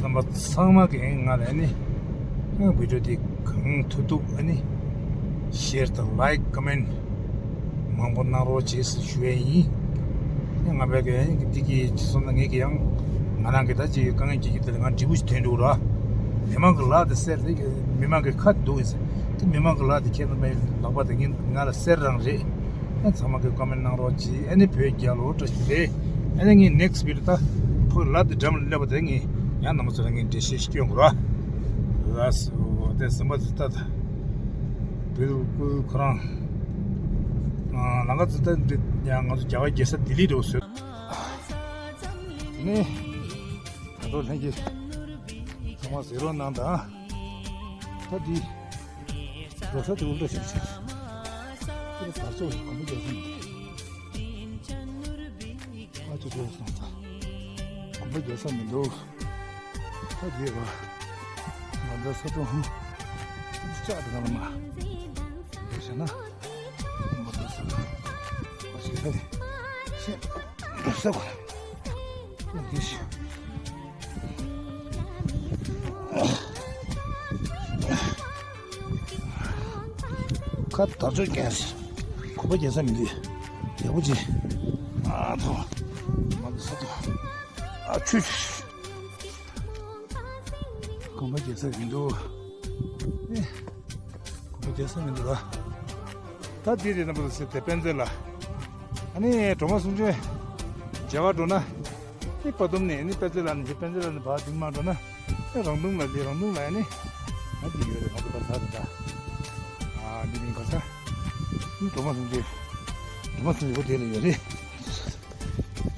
རྣམ་པ་ཚང་མ་གིས་ང་ལ་ནི་བི་ཌིའོ་དེ་གང་ཐུབ་ཐུབ་ཨ་ནི་ཤེར་དང་ལའིཀ་ཀོ་མེན་ཊི་མང་པོ་གནང་རོགས་བྱེད་ཟེར་ཞུ་ཡས་ཡིན། ང་བས་ཀྱི་འདི་གི་ཅི་སོང་ན་ངས་ཀྱི་ཡང་ང་རང་གི་ད་ཅི་དཀའ་ངལ་སྐྱེ་གི་དེ་ལ་ང་འབྲས་བུ་ཞིག་ཐོན་འགྲོ་ར། མི་མང་གི་ལག་དེ་གསེར་རེད། མི་མང་གི་ཁ་འདུག་ཟེར་དེ་མི་མང་གི་ལག་དེ་ཁྱེད་རྣམ་པའི་ལག་པ་དེ་ངས་ང་ལ་གསེར་རང་རེད། ཨ་ཚང་མ་གིས་ཀོ་མེན་ཊི་གནང་རོགས་གྱིས། ཨ་ནི་བོད་རྒྱལ་ལོ། བཀྲ་ཤིས་བདེ་ལེགས། ཨ་ནི་ངས་ནེག་སི་ཊི་བི་ཌིའོ་ད་ཕོ་ལ་དེ་འགྲམ་ལ་སླེབས་པ་དེ་ངས་ཡང་རྣམ་པ་ཚོ་ལ་ངས་འགྲེལ་བཤད་སྐྱོན་དགོས་ར། ལགས་སོ། དེ་ཟིན་པ་ཚོ་ད་ད་བིལ་ཀུལ་ཁོ་རང་ཨ་ལམ་ཁ་ཚོ་ད་འདི་ཡང་ང་ཚོ་རྒྱ་གར་རྒྱལ་ས་ལྡི་ལི་འགྲོ་བཟོས། དེ་ནས་ད་དུང་ལྷན་རྒྱས་ཚང་མ་གཟིགས་རོགས་གནང་དང་། ད་འདི། འགྲོ་ས་དེ་འུར་སྒྲ་ཞིག་བྱས། དེ་དར་ལྕོག་གི་གོམ་པ་རྒྱག་ས་མི་འདུག་ཨ་ཅོ་ཅོ་སོང་ཙང་། གོམ་པ་རྒྱག་ས་མི་འདུག་ད་དེ་བ། མ་འདྲ་ས་དོ་ཧང་། ཅག་དེ་ག་ལ་མ། འདི་བྱས་ན། མ་འདྲ་ས་དོ། ཨ་ཞིག་ད་དེ། ཤེས། འགྲོ་ས་གོ་ལ། འདི་ཞིག་ཁ་དར་ལྕོག་རྒྱག་ས། གོམ་པ་རྒྱག་ས་མི་འདུག་ཡག་པོ་ཅིག་ཨ་ཐོ། མ་འདི་ས་ཐོ། ཨ་ཆུ་ཆུ། གོམ་པ་རྒྱག་ས་མི་འདུག་ཨེ། གོམ་པ་རྒྱག་ས་མི་འདུག་ར། ད་འདི་རེད། རྣམ་པ་ཚོ་ཟེར་ཏེ་དཔལ་མཛོད་ལ། ཨ་ནི་གྲོ་མ་གསུང་ཆོས་མཇལ་བར་འགྲོ་ན། ཨེ་པ་དུམ་ནས་ཨ་ནི་དཔལ་མཛོད་ལ་ནི་དཔལ་མཛོད་ལ་ནི་བར་འདིང་མ་འགྲོ་ན། ཨེ་རང་དུང་ལ་ལི་རང་དུང་ལ་ཡ་ནི། ང་འདི་ཡོད་རེད། ང་འདི་ག་ས་རེད་ད། ཨ་འདི་མིན་ག་ས། ཨ་ནི་གྲོ་མ་གསུང་ཆོས། གྲོ་མ་གསུང་ཆོས་པོ་དེ་ལ་ཡོད་རེད།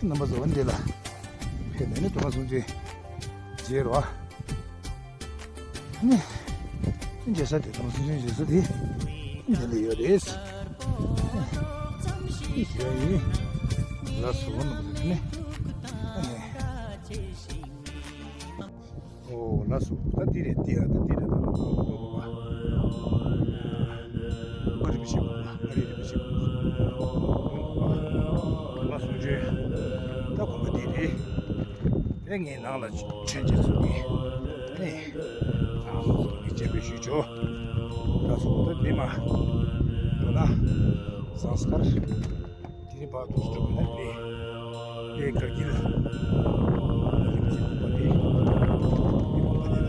རྣམ་པ་ཚོ་འདི་ལ་ཕེབས་ནས་ནི་གྲོ་མ་གསུང་ཆོས་མཇལ་རོགས། ནི། མཇལ་ས་དེ་དང་སྲིད་ཆུང་མཇལ་ས་དེ། འདི་ལ་ཡོད་རེད། ཡོད་ཡིན། ལགས་སོ་ནམ་རེད་ནི། ཨ་ནི། ཨོ་ལགས་སོ། ད་འདི་རེད་འདི་ཡ་ད་འདི་རེད་ད་ལོ་ལོ་ལོ་ལོ་བ། ཨ་རི་མི་ཤེས་གོ་ཨ་རི་རི་མི་ཤེས་གོ་ལ་སོང་ཆོས། ད་གོམ་པ་འདི་རེད། དེ་ངའི་ནང་ལ་ཆོས་རྗེ་ཚོ་གི་ནི་ནང་ལ་ཚོ་གི་སྤྱན་འབུལ་ཞུས་ཆོག་ད་སོང་ད་འདི་མ་འགྲོ་ན་ཟངས་དཀར་དེ་ནི་བར་དུ་འགྲོ་གི་ན་ལས་ལས་དཀར་གྱི་ལ་རིམ་གྱིས་གོམ་པ་འདི་འདི་གོམ་པ་འདི་ལ་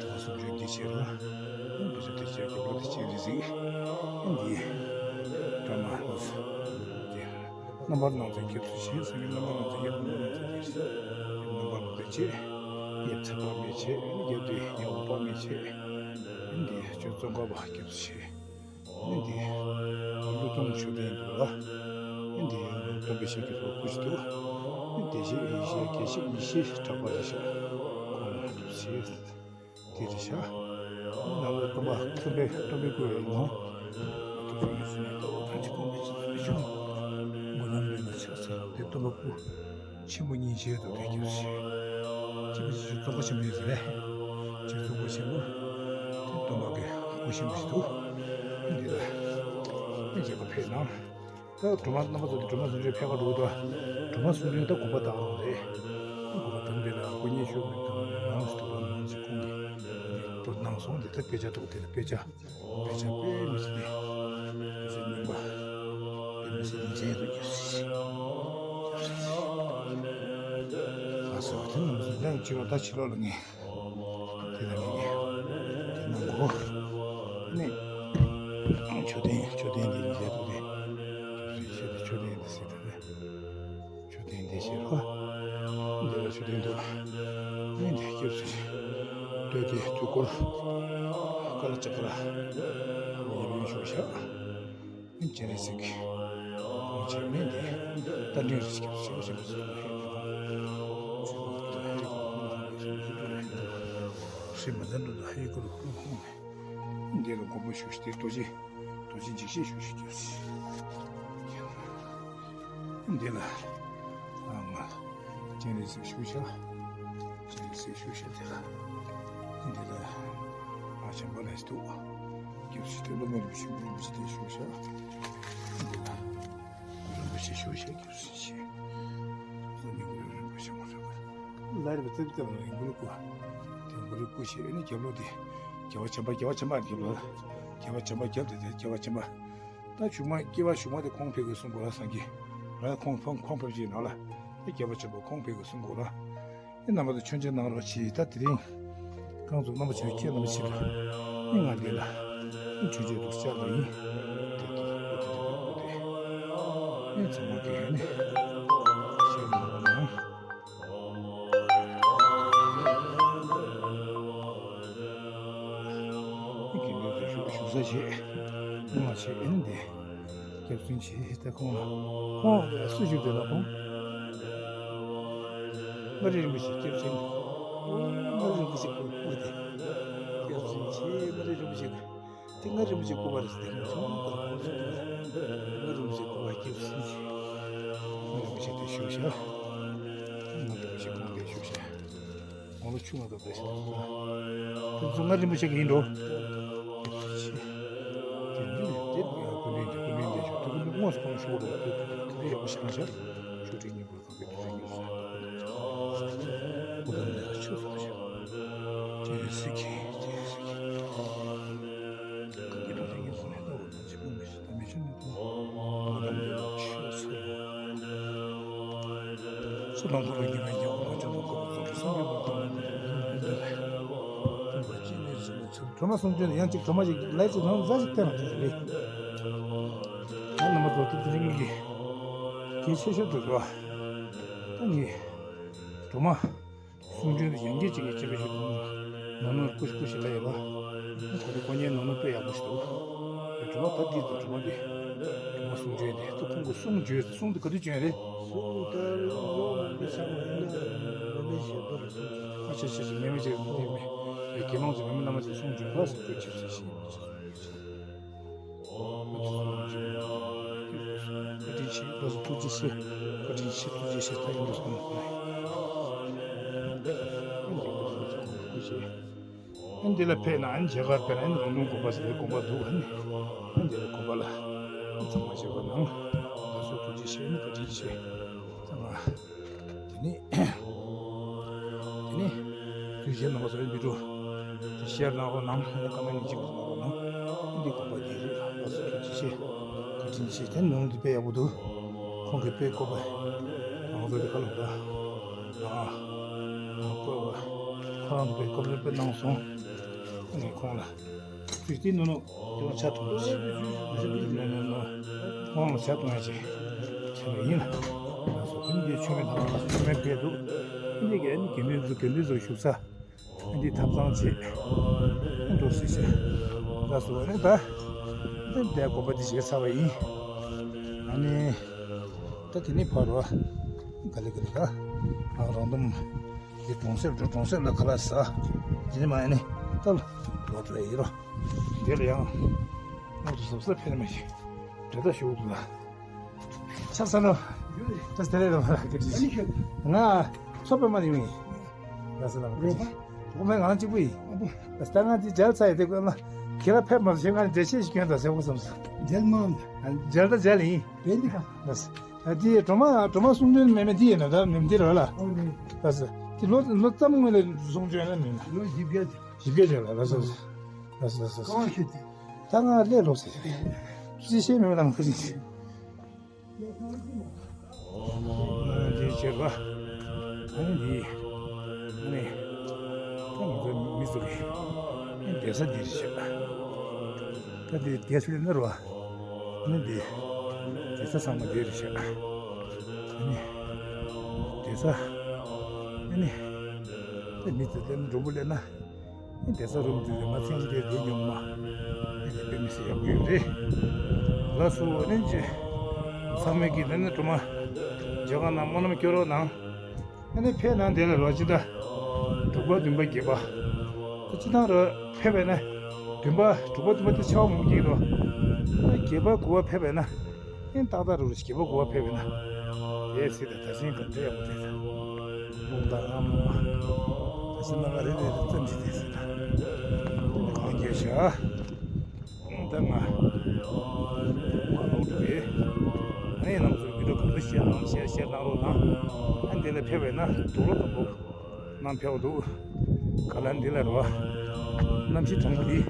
གྲོགས་སུ་བརྗོད་འདི་བྱེད་ལ། འདི་ཚོ་དེ་བྱེད་རྒྱལ་པོ་དེ་བྱེད་རེ་ཟིག་འདི་སྒྲོལ་མ་འདི་རྣམ་པར་སྣང་མཛད་སྐྱབས་སུ་མཆི། སངས་རྒྱས་རྣམ་པར་སྣང་མཛད་སྐྱབས་སུ་མཆི། རྣམ་པར་སྣང་མཛད་མཆི། རྒྱལ་ཚབ་པ་མི་མཆི། རྒྱལ་དུས་ཡང་དཔའ་མི་མཆི། འདི་ཆོས་ཙོང་ཁ་པ་སྐྱབས་སུ་མཆི། ཨེ་འདི། ཀླུ་གདོང་ཆོས་ལྡན་འདུག་ལ། ཨེ་འདི། སྟོན་པའི་ཞིང་གི་རོ་ཁུ་ཞིག་འདུག་ཨེ་འདི་ཞེས་ཨེ་ཞེས་སྐད་ཅིག་མི་ཤེས་གྲགས་པ་རེ་ཞིག་ཁོང་ཞེས་དེ་རེ་ཤ། ནང་ལ་སྟོན་པ་སྟོན་པའི་སྟོན་པའི་སྐུ་ཡི་ནང་། ཐུགས་རྗེ་ཡོད་སུ་ནས་ལྟ་བ་ཐམས་ཅད་སྤོང་བའི་རྗེས་སུ་སྐྱོང་། མགོན་ལམ་འདྲེན་པ་ཕྱག་འཚལ་ཏེ་སྟོན་པ་སྐུ། ཆེན་པོ་གཉིས་བྱས་འདུག་དེ་རྒྱུ་ཞིག་ཅེས་པ་ཞིག་ཙོང་ཁ་ཆེན་པོ་ཡོད་ཟེར་རེད། ཅེས་ཙོང་ཁ་ཆེན་པོ། དེ་སྟོན་པ་གི་སྐུ་ཆེན་པོ་ཞིག་འདུག་འདི་ལ། ཨེ་རྗེས་ཁོ་ཕེབས་གནང་། ད་སྒྲོལ་མ་རྣམ་པ་ཚོ་སྒྲོལ་མ་གསུང་ཆོས་ཕལ་པ་འགྲོ་གི་འདུག་སྒྲོལ་མ་གསུང་ཆོས་ད་དགོངས་པ་དག་རང་རེད། དགོངས་པ་དང་འབྲེལ་ལ་སྐུ་ཉིད་ཤོག་མི་དང་ནང་སུ་དང་ནང་སུ་ཁོང་གིས་གནང་སོང་། དེ་ལྟར་དཔེ་ཆ་ཐོག་དེ་ལ་དཔེ་ཆ་དཔེ་ཆ་དཔེ་མི་སྲིད་དེ་དཔེ་ཆ་རྙིང་པ་དཔེ་མི་སྲིད་མཛེས་སུ་གྱུར་སྲིད། ལགས་སོ། དེ་རྣམས་སུ་ལན་ཕྱི་ལོགས་ད་ཕྱི་ལོགས་ལ་ངས། དེ་ལ་ངས་དེ་གནང་གོ། ནས་མཆོད་རྟེན་མཆོད་རྟེན་འདི་ཡིན་ཟེར་འདུག་སྟེ། མཆོད་རྟེན་འདི་ཟེར་དེ་ནས་མཆོད་རྟེན་འདི་ཟེར་རོ། འདི་ལ་མཆོད་རྟེན་འདུག་ནས་འདི་སྐྱབས་སུ་སྟོད་ཀྱི་དུས་འཁོར་ཀ་ལ་ཙཀྲ་ཡབ་ཡུམ་བཞུགས་ཤག་སྤྱན་རས་གཟིགས་ཀྱི་ཁོང་ཆེན་མེད་དེ་རྟ་མགྲིན་རིན་ཆེན་སྐྱབས་སུ་མཆིའོ། འདི་ལ་མགོན་པོ་བཞུགས་ཏེ་རྡོ་རྗེ་རྡོ་རྗེ་འཇིགས་བྱེད་བཞུགས་ཤིག་འདི་ལ་སྤྱན་རས་གཟིགས་བཞུགས་ཤག་སྤྱན་རས་གཟིགས་བཞུགས་ཤག་འདི་ལ། འདི་ལ་ཨ་ཆེན་པ་ལ་སྟུ། སྐྱབས་སུ་མཆི། སློབ་དཔོན་རིན་པོ་ཆེ་རིན་པོ་ཆེ་དེ་བཞུགས་ཤག་འདི་ལ་རིན་པོ་ཆེ་བཞུགས་ཤག་སྐྱབས་སུ་མཆི། སློབ་དཔོན་རིན་པོ་ཆེ་མ་རེད་པ། ལ་རེད་པ། ཙིག་ཙིག་ལ་ཡིན་གུ་རུ་སྐུ། དེ་གུ་རུ་སྐུ་ཞེས་ཨ་ནི་རྒྱབ་ལོགས་དེ་རྒྱལ་བ་བྱམས་པ། རྒྱལ་བ་བྱམས་པ་རྒྱབ་ལོགས་ལ། རྒྱལ་བ་བྱམས་པ་རྒྱབ་དེ་དེ་རྒྱལ་བ་བྱམས་པ། ད་གཞུག་མ་སྐྱེ་བ་གཞུག་མ་དེ་ཁོང་ཕེབས་དགོས་གསུང་གོ་ལ། སངས་རྒྱས་ར་ཁོང་ཁོང་ཁོང་ཕེབས་ཀྱི་ནང་ལ་ད་རྒྱལ་བ་བྱམས་པ་ཁོང་ཕེབས་དགོས་གསུང་གོ་ལ། ཨེ་རྣམ་པ་ཚོ་མཆོད་མཇལ་གནང་རོགས་གྱིས། ད་དེ་རིང་རྐང་ཚུགས་རྣམ་པ་ཆེ་བའི་ཁྱེད་རྣམ་པ་ཆེ་ལ་ཨེ་ང་འདི་ལ་ཨེ་མཆོད་མཇལ་དུ་བཅར་བ་ཡིན། དེ་དེ་དེ་དེ་དེ་ཨེ་ཚང་མ་གིས་ཨེ་ནི་ཆེ་མ་ལ་ནང་། དགེ་འདུན་དུ་བཞུགས་བཞུགས་ས་བྱེད། སྣང་བ་བྱེད་ཨེ་ནི་འདི། སྐྱབས་སུ་མཆི་ད་ཁོང་ལ། ཁོང་སུ་བཞུགས་དེ་ལ་ཁོང་། མངའ་རིས་རིན་པོ་ཆེ་སྐྱབས་སུ་མཆི། མངའ་རིས་རིན་པོ་ཆེ་སྐུ་སྐུ་དེ། སྐྱབས་སུ་མཆི། མངའ་རིས་རིན་པོ་ཆེ། དེ་མངའ་རིན་པོ་ཆེ་སྐུ་པར་ཟེར་དེ་ཁོང་ཚོ་མངའ་རིན་པོ་ཆེ་སྐུ་པར་སྐྱབས་སུ་མཆི། མངའ་རིན་པོ་ཆེ་དེ་བཞུགས་ཤག་མངའ་རིན་པོ་ཆེ་ཁོང་དེ་བཞུགས་ཤག་དགུང་ལོ་ཆུང་ང་དང་འདྲ་ཞིག་དང་། དེ་ཚོ་མངའ་རིན་པོ་ཆེ་གི་ཡིན་འགྲོ། དེ་འདི་ནི་དེ་ཡང་སྐུ་མདུན་གྱི་སྐུ་མདུན་དེ་བཞུགས་དུས་སྐུ་མདུན་དངོས་སུ་ཁོང་བཞུགས་འགྲོ། དེ་དེ་དེ་ཡག་པོ་ཞིག་ལ་ཤག་ཆོས་ཁྲིད་སྙིང་པོ། སྒྲོལ་མ་གསུང་ཆོས་ཡང་གཅིག་སྒྲོལ་མ་ཞིག་ལས་ཅིག་ནང་ཟ་ཞིག་བསྟན་ལ་དེ་རེད། ད་རྣམ་པ་ཚོ་དེ་དེ་རིང་གི་གལ་ཆེ་ཤོས་དེ་རེད་བ། ད་ངས་སྒྲོལ་མ་གསུང་ཆོས་དེ་ཡང་སྐད་ཅིག་གིས་སྤྱན་རས་གཟིགས་ནང་ནོར་སྐུ་སྐུ་ཞིག་ལ་ཡོད་པ། ཁོ་ཚོ་དཀོན་གཉེར་ནོར་ནོར་དཔེ་ཡག་པོ་ཞིག་འདུག་སྒྲོལ་མ་ད་འདི་དང་སྒྲོལ་མ་འདི། སྒྲོལ་མ་གསུང་ཆོས་འདི་ད་ཁོང་གི་གསུང་བརྗོད་གསུང་དེ་ག་དུས་བྱོན་རེད། གསུང་ད་ལོ་མང་པོ་ཆགས་པ་ཡིན་ན་མི་མེད་ཞེ་པོ་རེད་གསུང་། ཨ་ཆེ་ཆེ་ཆེ་མི་མེད་ཅེས་མི་མེད་མེད། དགེ་སློང་ཚོ་མི་མེད་བླ་མ་ཚོ་གསུང་བརྗོད་པ་སུ་དགོས་ཆེ་ཆེ་ཞེས་མི་ཆེ། བཀའ་དྲིན་ཆེ། བཀའ་དྲིན་ཆེ། བཀའ་དྲིན་ཆེ། ཐུགས་རྗེ་ཆེ། ད་ཡིན་འགྲོ་སོང་། ཨ་འདི་ལ་ཕེབས་ན་ཨ་ནི་མཇལ་ཁར་ཕེབས་ན་ཨ་ནི་རོང་སྟོན་དགོན་པ་ཟེར་བའི་དགོན་པ་འདུག་ཨ་ནི་ཨ་འདི་ལ་དགོན་པ་ལ་ཚང་མ་མཇལ་བ་གནང་། ད་སོ་ཐུགས་རྗེ་ཆེ། ཨ་ནི་བཀའ་དྲིན་ཆེ། ཚང་མ། དེ་ནས་དེ་ནས་དུས་གཞན་རྣམ་པ་ཚོ་ཡང་འདི་འགྲོ། དེ་ཤེར་གནང་རོགས་གནང་། ཡང་ཀ་མེན་ཊི་གཅིག་གནང་རོགས་གནང་། འདི་དགོན་པ་འདི་རེད། ལགས་སོ། ཐུགས་རྗེ་ཆེ། བཀའ་དྲིན་ཆེ། དེ་ནོར་ནོར་འདི་དཔེ་ཡག་པོ་འདུག་ཁོང་གིས་དཔེ་བཀོད་པ་ང་ཚོ་འདི་ཁ་ལོ་ད་ཨ་བཀོད་པ་ཁོ་རང་གིས་དཔེ་བཀོད་པ་དཔེ་གནང་སོང་། ངས་ཁོང་ལ། དུས་དེ་ནོ་ནོ་དེ་བ་ཆ་ཐུང་ཞིག་ནོ་ནོ་ནོ་ཁོང་ལ་ཆ་ཐུང་ཡ་ཞིག་ཆ་ལ་ཡིན་ལ། ང་ཚོ་ཁྱིམ་གྱི་ཆོས་མེད་ཐང་ལ་ཆོས་མེད་ཕེབས་འདུག་འདི་གའི་ནི་དགེ་འདུན་ཚོ་དགེ་འདུན་ཚོ་བཞུགས་ས་འདི་ཐབ་ཚང་བྱེད་འགྲོ་སྲིད་ཤག་ད་སུ་བ་རེད་ད། འདི་དགོན་པ་འདི་བཞེས་ཚར་བ་ཡིན། ཨ་ནི་ད་དེ་ནི་ཕར་རོ་ག་ལེ་ག་ལེ་ད་ང་རང་དུམ། འདི་གྲོང་གསེབ་འགྲོ། གྲོང་གསེབ་ལ་ཁ་ལག་ཟ། འདི་ནི་མ་ཡིན་ནི་ཏོལ་ལོ་ཏོ་ཡིན་རོ། འདི་ལ་ཡང་ང་ཚོ་ཟབ་ཟབ་ཕེབས་མ་ཤེས། འདྲེ་ད་ཞུ་འདུག་ལ། ཆབ་ས་ནོ། ད་སྟེ་རེད་ལ་མ་ལ་ག་ཅི་ང་ཚོ་པའི་མ་ཡིན། ང་ས་ལ་མ་ག་ཅི་གོ་མེད་ང་གཅིག་པུ་ཡིན། ད་ང་འདི་མཇལ་ཚ་ཡི་དེ་ཀོ་ལ། ཁྱེད་རང་ཕེབས་མ་ཐུབ་ཞེས་ང་འགྲེལ་བཤད་ཞིག་སྐྱོན་དང་ཟེར་བ་བསམ་སོང་། མཇལ་མ། མཇལ་ད་མཇལ་ཡིན། བས་འདི་ག་ལགས། ཨ་དེ་གྲོ་མ་གྲོ་མ་གསུང་འདོན་མེད་མེད་དེ་ཡིན་ན་ད་མི་འདི་རོ་ལ། ཨོ་རེད། ལགས། དེ་ལོ་ལོ་ཙམ་སྔོན་ལ་གསུང་འདོན་ན་མིན་ན། ལོ་བཞི་བརྒྱ་དེ། བཞི་བརྒྱ་ཅན་ལ་ལགས་སོ། ལགས་སོ་ལགས་སོ། ཀ་བ་ཤི་དེ། ད་ང་ལས་ལོག་ཟེར། ཅི་ཤེས་མེད་མེད་དང་ཁུ་སིང་། འདི་བྱས་པ། ཨ་ནི་འདི། ཨ་ནི། ད་ང་ཚོ་མི་ཚོ་གི། ཨ་ནི་བསྡད་ས་འདི་རེད་བྱས་པ། ད་འདི་བསྡད་ས་ལ་ནོར་བ། ཨ་ནི་འདི། བསྡད་ས་ཚང་མ་འདི་རེད་བྱས་པ། ཨ་ནི། བསྡད་ས། ཨ་ནི། ད་མི་ཚོ་སླེབས་ན་མགྲོན་པོ་སླེབས་ན། བསྡད་ས་རུམ་དེ་མ་ཚན་ཞིག་དེ་དེ་ཉོ་མ། དེ་དཔེ་མི་སྲིད་ཡག་པོ་ཡོད་རེད། ལགས་སོ། ཨ་ནི་ཅི། ཚང་མས་ཀྱི་ནི་ནི་གྲོ་མ། མཇལ་ཁ་གནང་། སྨོན་ལམ་སྐྱོར་རོགས་གནང་། ཨ་ནི་ཕེབས་གནང་། དེ་ལ་རོགས་ཅི་ད། དྲུག་པ་བདུན་པ་བརྒྱད་པ། ད་ཅི་ཐང་རོགས་ཕེབས་པས་ན། བདུན་པ་དྲུག་པ་བདུན་པ་དེ་ཆར་པ་མང་པོ་སྐྱེས་འགྲོ། ད་བརྒྱད་པ་དགུ་པ་ཕེབས་པས་ན། ཨེ་ཏག་ཏག་རུ་རུ་བརྒྱད་པ་དགུ་པ་ཕེབས་པས་ན། དེ་སྲིད་དང་ད་སྲིད་ག་འདྲ་ཡག་པོ་དེ་དང་། རླུང་དང་ཨ་མ། ད་སྲིད་ན་ང་རེ་རེ་རེ་ཙམ་ཞིག་དེ་སྲིད་དང་། གང་རྒྱས་བྱ། ད་ང་། ང་ལོག་འགྲོ་གི། ཨ་ནི་རྣམ་ཚོ་བི་ཌིའོ་ག་ཚོད་ཤེར་གནང་ཤེར་ཤེར་གནང་རོགས་གནང་། ཨ་འདི་ལ་ཕེབས་པས་ན་དུག་ལོག་དང་པོ། གནམ་ཕེབས་འདུག་ག་ལ་འདི་ལ་རོ། གནམ་གཤིས་གྲང་མོ་འདི།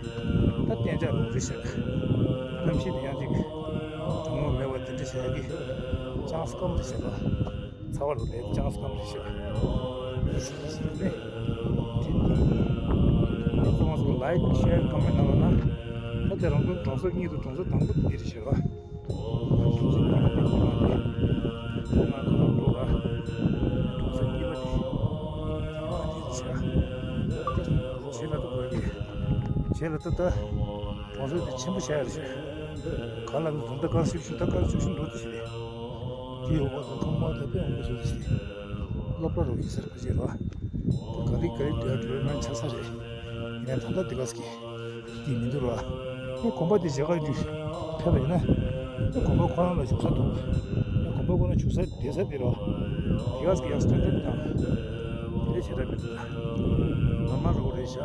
ད་གཏན་འཇགས་རུ་རེད་ཤག་གནམ་གཤིས་འདི་ཡང་ཅིག་གྲང་མོ་མེད་པ་དེ་འདྲ་བྱས་ཀྱི། ཅང་སྐམ་རེད་ཤག་ཚ་བ་རུ་ལས་ཅང་སྐམ་རེད་ཤག་ནས། དེ་འདི། ཚང་མ་ཚོ་ལའིཀ་ཤེར་ཀོ་མེན་ཊི་གནང་རོགས་གནང་། ད་དེ་རང་ཚོ་གྲོང་གསེབ་གཉིས་འདུག་གྲོང་གསེབ་དང་པོ་དེ་འདི་རེད་ཤག་གང་ལ་ནི་ད་ལྟ་དཀར་ཤུག་ཤུག་ད་དཀར་ཤུག་ཤུག་འགྲོ་དུ་ཞིག་རེད། དེའི་འོག་ཏུ་ཁང་པ་དེ་དཔེ་མང་པོ་བཟོས་ཏེ་ཞིག་སློབ་གྲྭ་རུ་ཡིན་ཟེར་ག་ཅེས་རོ། ག་རེ་ག་རེ་འདྲ་འདྲ་མང་ཆགས་ས་རེད། ཡིན་ན་ད་ལྟ་དེ་ག་ས་གི་དེ་མི་འདུག་ར། ཨེ་གོམ་པ་དེ་བཞག་ག་འཇུ་ཕེབས་པ་ཡིན་ན། ཨེ་གོམ་པ་ཁོ་རང་ལ་བཞུགས་ས་འདུག་ཨེ་གོམ་པ་ཁོ་རང་བཞུགས་ས་བསྡད་ས་དེ་རོ། དེ་ག་ས་གི་ཡང་སྟན་ཏན་དང་། དེ་ལས་བྱེད་ཐབས་མི་འདུག་ད་ནོར་མལ་རོ་རེད་ཤག་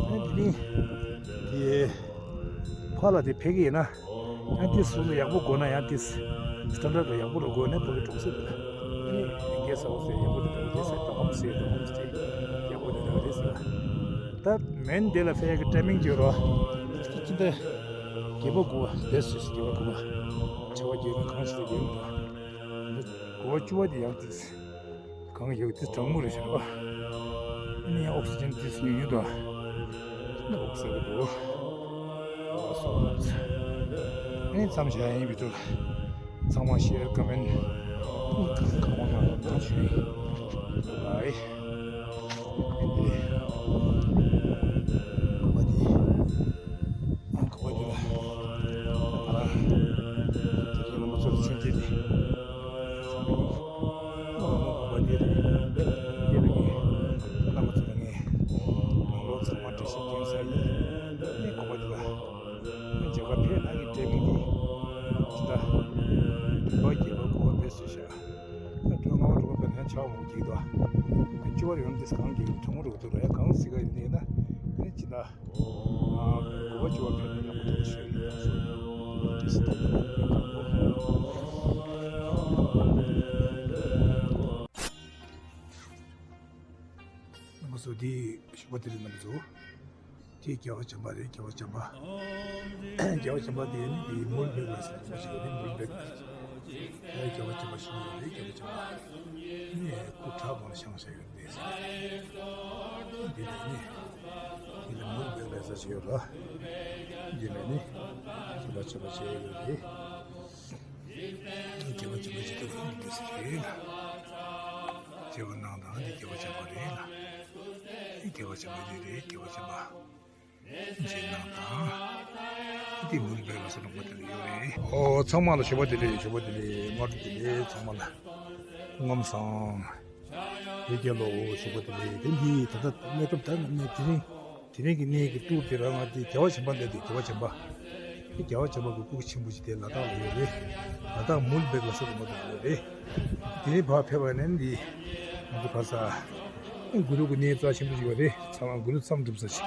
ཨེ་འདི་ནི། དེ་ཕར་ལ་དེ་ཕེབས་ཀྱི་ཡིན་ན། ཡང་དེ་སུ་ལ་ཡག་པོ་དགོས་ན་ཡང་དེ་སི་ཊན་ཌར་ཌི་ལ་ཡག་པོ་རུ་དགོས་ན་ཕ་གི་གྲོང་གསེབ་ལ་ནི་གེ་སི་ཧའུ་སི་ཡག་པོ་དེ་འདྲ་གེ་སི་ཧའུ་སི་ཧོམ་སི་ཊེ་ཡག་པོ་དེ་འདྲ་རེད་ཟེར། ད་མེན་དེ་ལ་ཕེབས་ཡག་གི་ཊའི་མིང་བརྗོད་རོགས། ཅི་འདྲ་བརྒྱད་པ་དགུ་པ་བེ་སི་ཊི་བརྒྱད་པ་དགུ་པ་ཆར་པ་རྒྱག་གི་གང་ཞིག་ལ་རྒྱག་གི་འདུག་དགུ་པ་བཅུ་པ་དེ་ཡང་དེ་སི། གང་ཡོད་དེ་གྲང་མོ་རེད་ཤག་པ། ཨ་ནི་ཨོག་སི་ཇན་དེ་ཉུང་ཉུང་དང་། ཨོག་ཟེར་གི་འདུག་ཨ་ནི་མཚམས་བཞག་ཡིན་བི་ཏུ། ཚང་མ་ཤེར་ཀོ་མེན་ཊི་གང་མང་གང་མང་གནང་ཞུ་ཡིན། ཨའི། ཨ་ནི་འདི། ཨ་ནི་འདི། ཨ་ཁོ་པ་འདི་ལ། ཨ་ར། དེ་རིང་ལ་མ་ཚོར་ཆུང་སྐྱེས་འདི། ཨ་ཁོ་པ་འདི་རེད། འདི་ལ་ངས། ད་ལ་མ་ཚོར་ངས། ནང་ལོགས་ཚང་མ་འགྲེལ་བཤད་སྟོན་ས་ཡིན། ཨ་ཁོ་པ་འདི་ལ། མཇལ་ཁ་ཕེབས་གནང་གི་འབྲས་མི་འདི། ཇི་ལྟ། བདུན་པ་བརྒྱད་པ་དགུ་པ་བེ་སི་ཤ། ཨ་དྲུག་པ་ལྔ་པ་དྲུག་པ་བེ་ནས་ཆ་བ་མོ་འགྱིག་དོ། ཨ་བཅུ་པ་ཡོང་འདི་གང་འགྱིག་གྲོང་མོ་རུ་འདུག་ར་ཡ་གང་སྲིད་ག་ཡིན་ན་ཡིན་ན། ཨ་ནི་ཇི་ལྟ། ཨ་དགུ་པ་བཅུ་པ་ཕེབས་ན་ཡག་པོ་འདུག་ཞུ་ཡིན་ཡང་སོ། ཇི་ལྟ་ཡིན་ན་ཡིན་གང་པོ། རྣམ་པ་ཚོ་འདི་ཞུ་བ་དེ་རེད་རྣམ་པ་ཚོ། དེ་རྒྱལ་བ་བྱམས་པ་རེད་རྒྱལ་བ་བྱམས་པ། རྒྱལ་བ་བྱམས་པ་དེ་ནི་དེ་མུལ་བེག་ལ་ཟེར་བ་ཞིག་རེད་མུལ་བེག་དེ། རྒྱལ་བ་བྱམས་པ་ཞུ་བ་རེད་རྒྱལ་བ་བྱམས་པ། ནི་སྐུ་ཁྲག་མང་ཤང་ཤ་ཡོད་དེ་ཟེར། འདི་ལ་ནི། འདི་ལ་མུལ་བེག་ལ་ཟེར་ཞིག་ཡོད་ར། འདི་ལ་ནི། རྒྱལ་བ་བྱམས་པ་བྱས་ཡོད་རེད། རྒྱལ་བ་བྱམས་པ་ཇི་ལྟར་འདི་འདྲ་ཞིག་རེད་ལ། རྒྱལ་བ་གནང་དང་འདི་རྒྱལ་བ་བྱམས་པ་རེད་ལ། འདི་རྒྱལ་བ་བྱམས་པ་འདི་རེད་རྒྱལ་བ་བྱམས་པ། རྗེས་གནང་དང་། འདི་མུལ་བེག་ལ་ཟེར་ནོ་པ་དེ་ལ་ཡོད་རེད། ཨོ་ཚང་མ་ལ་ཞུ་བ་དེ་ལས་ཞུ་བ་དེ་ལས་སྔ་དྲོ་དེ་ལས་ཚང་མ་ལ། སྐུ་ཁམས་བཟང་། བོད་རྒྱལ་ལོ་ཞུ་བ་དེ་ལས་དེ་འདི་ད་ལྟ་གནས་སྐབས་ད་ནས་དེ་རིང་དེ་རིང་གི་གནས་ཀྱི་ཏུར་དེ་རང་ང་དེ་རྒྱལ་བ་བྱམས་པ་ལས་དེ་རྒྱལ་བ་བྱམས་པ། དེ་རྒྱལ་བ་བྱམས་པ་གི་སྐུ་ཆེན་པོ་ཞིག་དེ་ལ་དྭགས་ལ་ཡོད་རེད། ལ་དྭགས་མུལ་བེག་ལ་ཟེར་ནོ་པ་དེ་ལ་ཡོད་རེད། དེ་རིང་ཕར་ཕེབས་པ་ནས་འདི་ང་ཚོ་ཕར་ས། གུ་རུ་གི་གནས་རྩ་ཆེན་པོ་ཞིག་ཡོད་རེད་ཚང་མ་གུ་རུ་མཚམས་སྒྲུབ་ས་ཞིག་